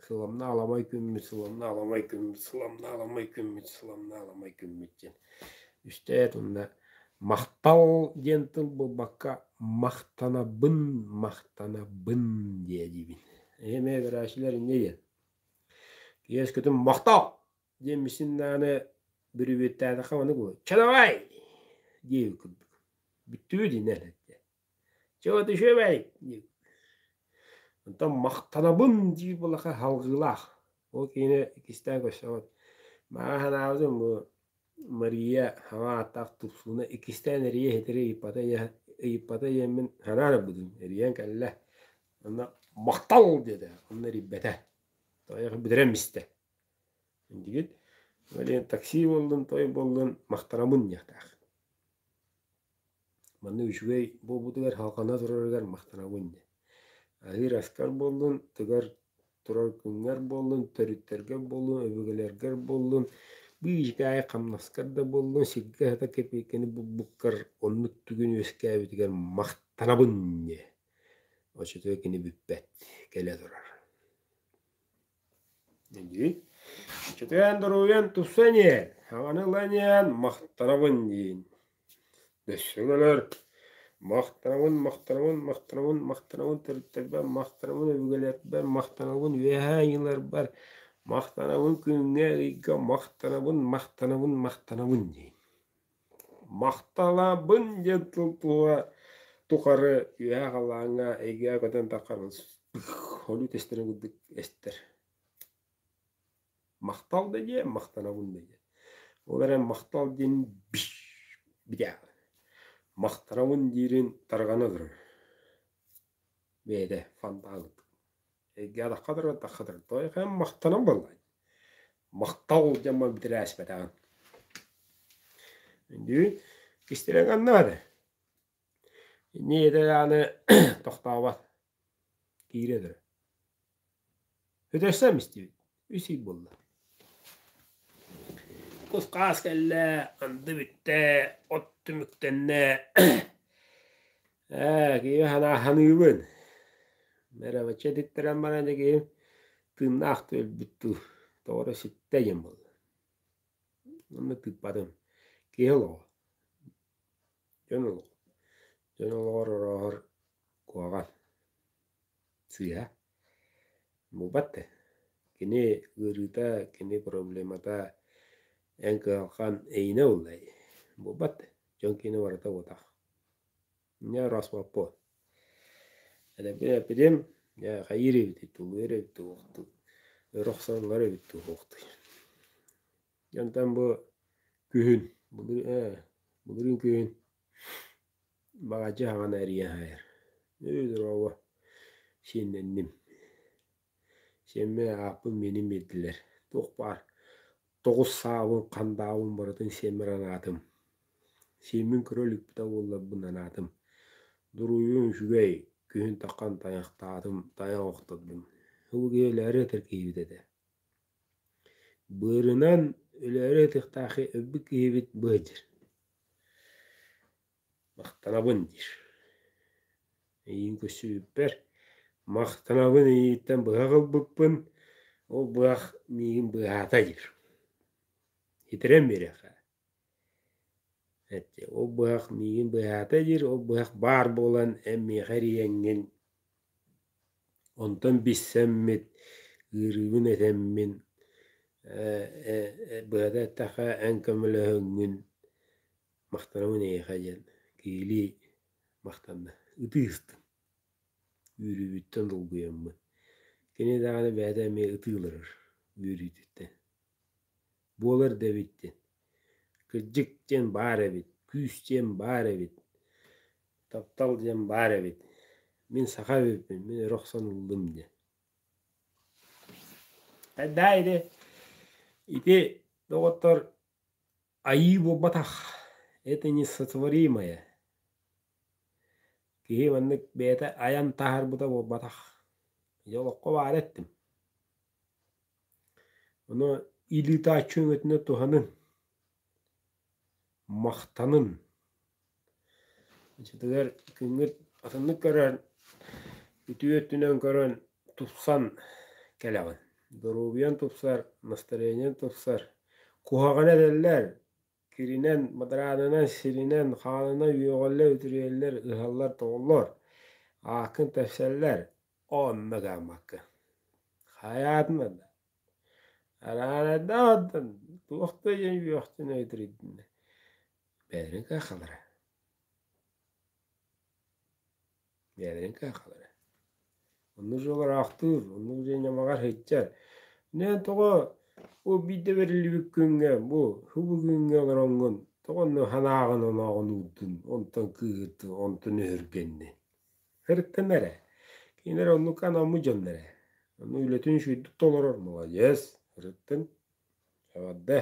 Сыламна аламай күммүт, сыламна аламай күммүт, сыламна аламай күммүт, сыламна аламай күммүт диэн. Үстээт уонна махтал диэн тыл буолбакка махтанабын, махтанабын диэ диибин. Эмиэ көрөөччүлэр инньэ диэн. Киэскитин махтал диэн мисин даҕаны бүрүбүттээтэххэ маннык буолуо. Чэ давай диэбит курдук. Бүттүбүт иннэ этэ. Чэ вот үчүгэй диэбит. Онтон махтанабын диир буоллахха салгыылаах. Ол киһини иккистээн көрсөҕүт. Маа санаабытым бу Мария хаҥа ааттаах тупсууна иккистээн эрийэ иһитэрэ ыйыппата ыйыппата диэммин санаан ылбытым. Эрийэн кэллэ. Онно махтал диэтэ. Онно эрийбэтэ. Тойох бүтэрэн бистэ. Диигит. Блин, такси буоллун, той буоллун, махтанабын диэхтээх. Манна үчүгэй буолбутугар халҕана турарыгар махтанабын диэн. Аһыыр аскар буоллун, тыгар турар күҥҥэр буоллун, төрүттэргэр буоллун, өбүгэлэргэр буоллун, быычыкаайы хамнаскар да буоллун, сиргэ сата кэпиэккэни булбуккар оннук түгэн үөскээбитигэр махтанабын диэн. Оччотугар кини бүппэт, кэлэ турар. Чөтөөн доруобуйан тупсан иһэн, хаҥаны ылан иһэн махтанабын диин. Өссө кэлэр махтанабын, махтанабын, махтанабын, махтанабын төрүттэрбэр, махтанабын өбүгэлэрбэр, махтанабын үөһээ айыыларбар, махтанабын күҥҥэ, ыйга, махтанабын, махтанабын, махтанабын диин. Махталабын диэн тыл туһа тухары үөһээ халлааҥҥа эйгэҕэ көтөн таххарын олуу тэстэрин курдук эстэр. Махтал да диэ, махтанабын да диэ. Ол эрэн махтал диэн бүтээҕин. Махтанабын диирин тарҕана турар. Бэйэтэ фонтан Эйгэ тахха турар, тахха турар. Той махтанан буолла. Махтал диэн бүтэрээспэтэҕин. Үндүүн кистэлэҥ аннаады. Инньэ даҕаны тохтообот. Киирэ турар. Өтөрсөм истибит. Үс ый буолла. Кус-хаас кэллэ, анды бүттэ, от түмүктэннэ. Ээ, киһи санаа саныыбын. Бэрэбэччэ этиттэрэн баран дьэ киһим тыыннаах да өлбүт дуу, тоҕо эрэ ситтэ диэн буолла. Онно тыыппатым. Киһи олоҕо. Дьон олоҕо. Дьон олоҕор орооһор куһаҕан. Сыыһа. Буолбат да. Кини ыарыыта, кини проблемата эн кыһалҕан эйинэ буолла буолбат да. Дьон киэнэ барыта буотах. Инньэ орооспоппун. Эдэбин эппитим, дьэ хайыыр эбитий, тулуйар эбит дуу, өр охсоллор эбит дуу суохтуй. Онтон бу күһүн, былырыын күһүн баҕадьы хаҕана эрийэн хаайар. Ээ дорообо, сиэннэнним. Сиэммин ааппын миэнин биэрдилэр. Туох баар тоҕус саабын, хандаабын барытын сиэммэр анаатым. Сиэммин көрө иликпитэ буолларбын анаатым. Дуруйум үчүгэй, күһүн таххан тайахтаатым, тайах охтордум. Бу киһи өлөөрү этэр киһибит этэ. Быарынан өлөөрү ытыахтаах өлбүт киһибит быһдьыр. Махтанабын диир. Эйиин көрсүбүппэр. Махтанабын эйигиттэн быһах ылбыппын, ол быһах миигин быыһаата диир. Итирэн биэриэххэ. Эттэ, ол быһах миигин быыһаата диир, ол быһах баар буолан эн миэхэ эрийэҥҥин, онтон билсэммит, ыарыыбын этэммин, быһата эттэххэ эн көмөлөһөҥҥүн махтанабын эйиэхэ диэн киһилии махтанна. Ытыы ыстым. Үөрүүбүттэн долгуйаммын. Кини даҕаны бэйэтэ эмиэ ытыы олорор үөрүүтүттэн. Буолар да эбит диэн. Кырдьык диэн баар эбит, күүс диэн баар эбит, таптал диэн баар эбит. Мин саха эбиппин, мин өрө охсон ыллым диэн. Да ити, ити доҕоттор айыы буолбатах, это несотворимое. Киһи маннык бэйэтэ айан таһаарбыта буолбатах. Дьэ олоххо баара эттим. Ону илиитааччы өҥөтүнэн туһанын, махтанын. Оччотугар күҥҥүт атыннык көрөн, үтүө өттүнэн көрөн тупсан кэлэҕин. Доруобуйаҥ тупсар, настроениеҥ тупсар. Куһаҕаны этэллэр, киринэн, бадараанынан, сиринэн, хаанынан үөҕэллэр, үтүрүйэллэр, ыһаллар-тоҕоллор, ааккын тэпсэллэр, онно гаммаккын. Хайаатын да Араанайдаах туох да диэн үөхтүн өйдөрүйдүнэ бэйэлэрин кыахалара бэйэлэрин кыахалара Оннук дьоллоохтуур, оннук дьиэ ньамаҕар сылдьар. Нэн тоҕо бу биирдэ бэриллибит күҥҥэ, бу субу күҥҥэ олороҥҥун тоҕо онно санааҕын онооҕун уурдун, онтон кыыһырдын, онтон өһүргэннин. Сырыттын эрэ. Кинилэр оннукка анаммыт дьоннор ээ. Ону үлэтин үчүгэйдик толорор, молодец, сырыттын. Эҕэрдэ.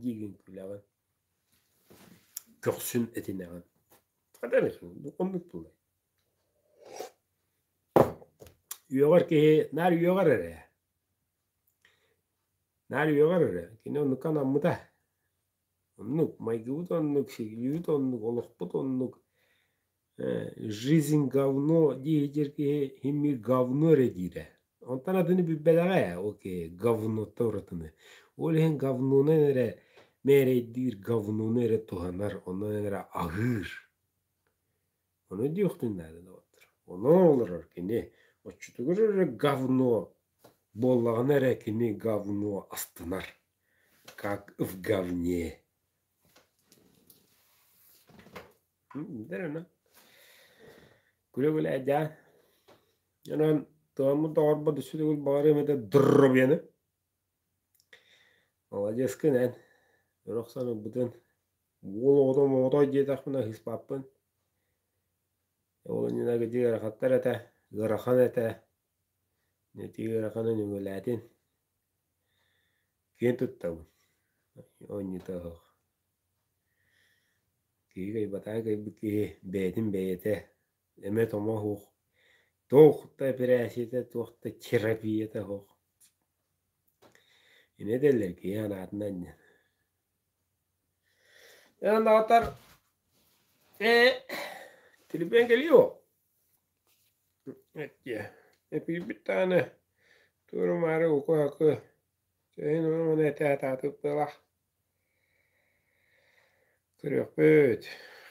диигин күлэҕин. Көхсүн этинэҕин. Оннук буолай. Үөҕэр киһи наар үөҕэр эрэ. Наар үөҕэр эрэ. Кини оннукка анаммыта. Оннук, майгыбыт оннук, сигилибит оннук, олохпут оннук. Жизнь говно диэһитэр киһи химмир говно эрэ диирэ. Онтон атыны билбэтэҕэ ээ, ол киһи говноттан уратыны. Ол иһин говнонан эрэ мээрэйдиир, говнону эрэ туһанар, онон эрэ аһыыр. Ону диэхтин наада доҕоттор. Онон олорор кини оччотугар эрэ говно буоллаҕына эрэ кини говно астынар. Как в говне. Күлэ-күлэ дьаа. Онон туһаммыт доҕорбор өссө төгүл баҕарыам этэ доруобуйаны. Маладьыаскын эн. Өрө охсон ылбытын. Уол оҕото моҕотой диэтэхпинэ ыһыспаппын. Ол иннинэ ити ыарахаттар этэ, ыарахан этэ. Ити ыараханын үҥүлээтин. Киэн туттабын. Оонньуута оһох. Киһи кыайбатаҕа кыайбыт киһи бэйэтин бэйэтэ эмэ-томо суох, туох да эпэрээссийэтэ, туох да терапията суох. Ини этэллэр киһи санаатынан анньан. Эн даҕатар ээ тилипиэн кэлиэ Эттиэ эпиирбит даҕаны туору-маары уку-акы Эһин ону этэ сатаатыбыт быһыылаах. Көрүөхпүт,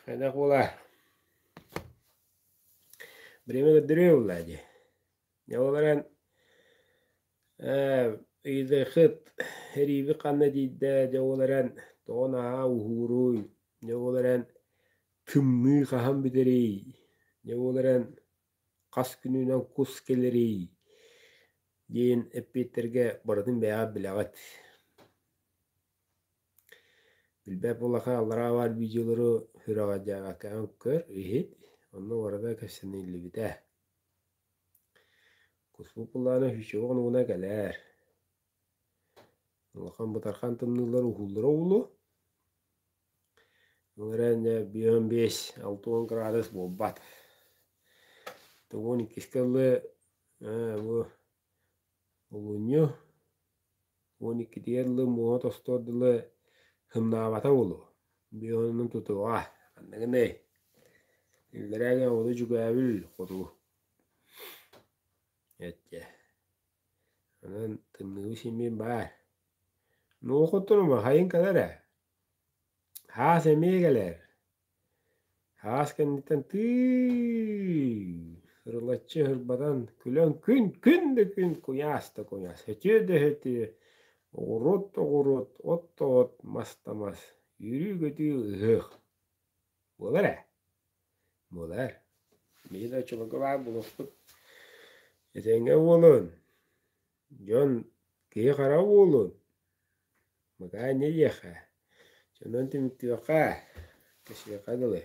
хайдах буолар. Время көрдөрүө буолла дии. Дьэ ол эрэн ээ ыйытыаххыт эриибит ханна тиийдэ, дьэ ол эрэн тоҕо наһаа уһууруй, дьэ ол эрэн тымныы хаһан бүтэрий, дьэ ол эрэн хас күнүнэн кус кэлэрий диэн эппиэттэргэ барытын бэйэҕит билэҕит. Билбэт буоллахха аллараа баар видеолары сүрэҕэлдьээбэккэҕин көр, иһит, онно барыта кэпсэниллибитэ. Куспут былаана сүүсчэкэ хонугунан кэлээр. Улахан бытархан тымныылар уһууллара буолуо. Ол эрэн дьэ 55, 60 градус буолбат. Тугун иккискэ дылы бу олунньу 12-тигэр дылы муоһа тостуор дылы сымнаабата буолуо. Биэһинэн тутуоҕа. Ханныгыный? Иллэрээгэ оҕото дьүгээбил хотугу. Эттэ. Онон тымныы симиин баар. Нуохутунума хайын кэлэр ээ. Хаас эмиэ кэлэр. Хаас кэнниттэн тыы ырылаччы ырбатан күлэн күн күн да күн куйаас да куйаас, өтүө да өтүө, оҕуруот да оҕуруот, от да от, мас да мас, үөрүү-көтүү ыһыах. Буолар ээ, буолар. Биһиги да оччолорго баар буолуохпут. Этэҥҥэ буолун, дьон киһи-хара буолун. Макаа инньэ диэххэ, дьоннон түмүктүөххэ, кэсиэххэ дылы.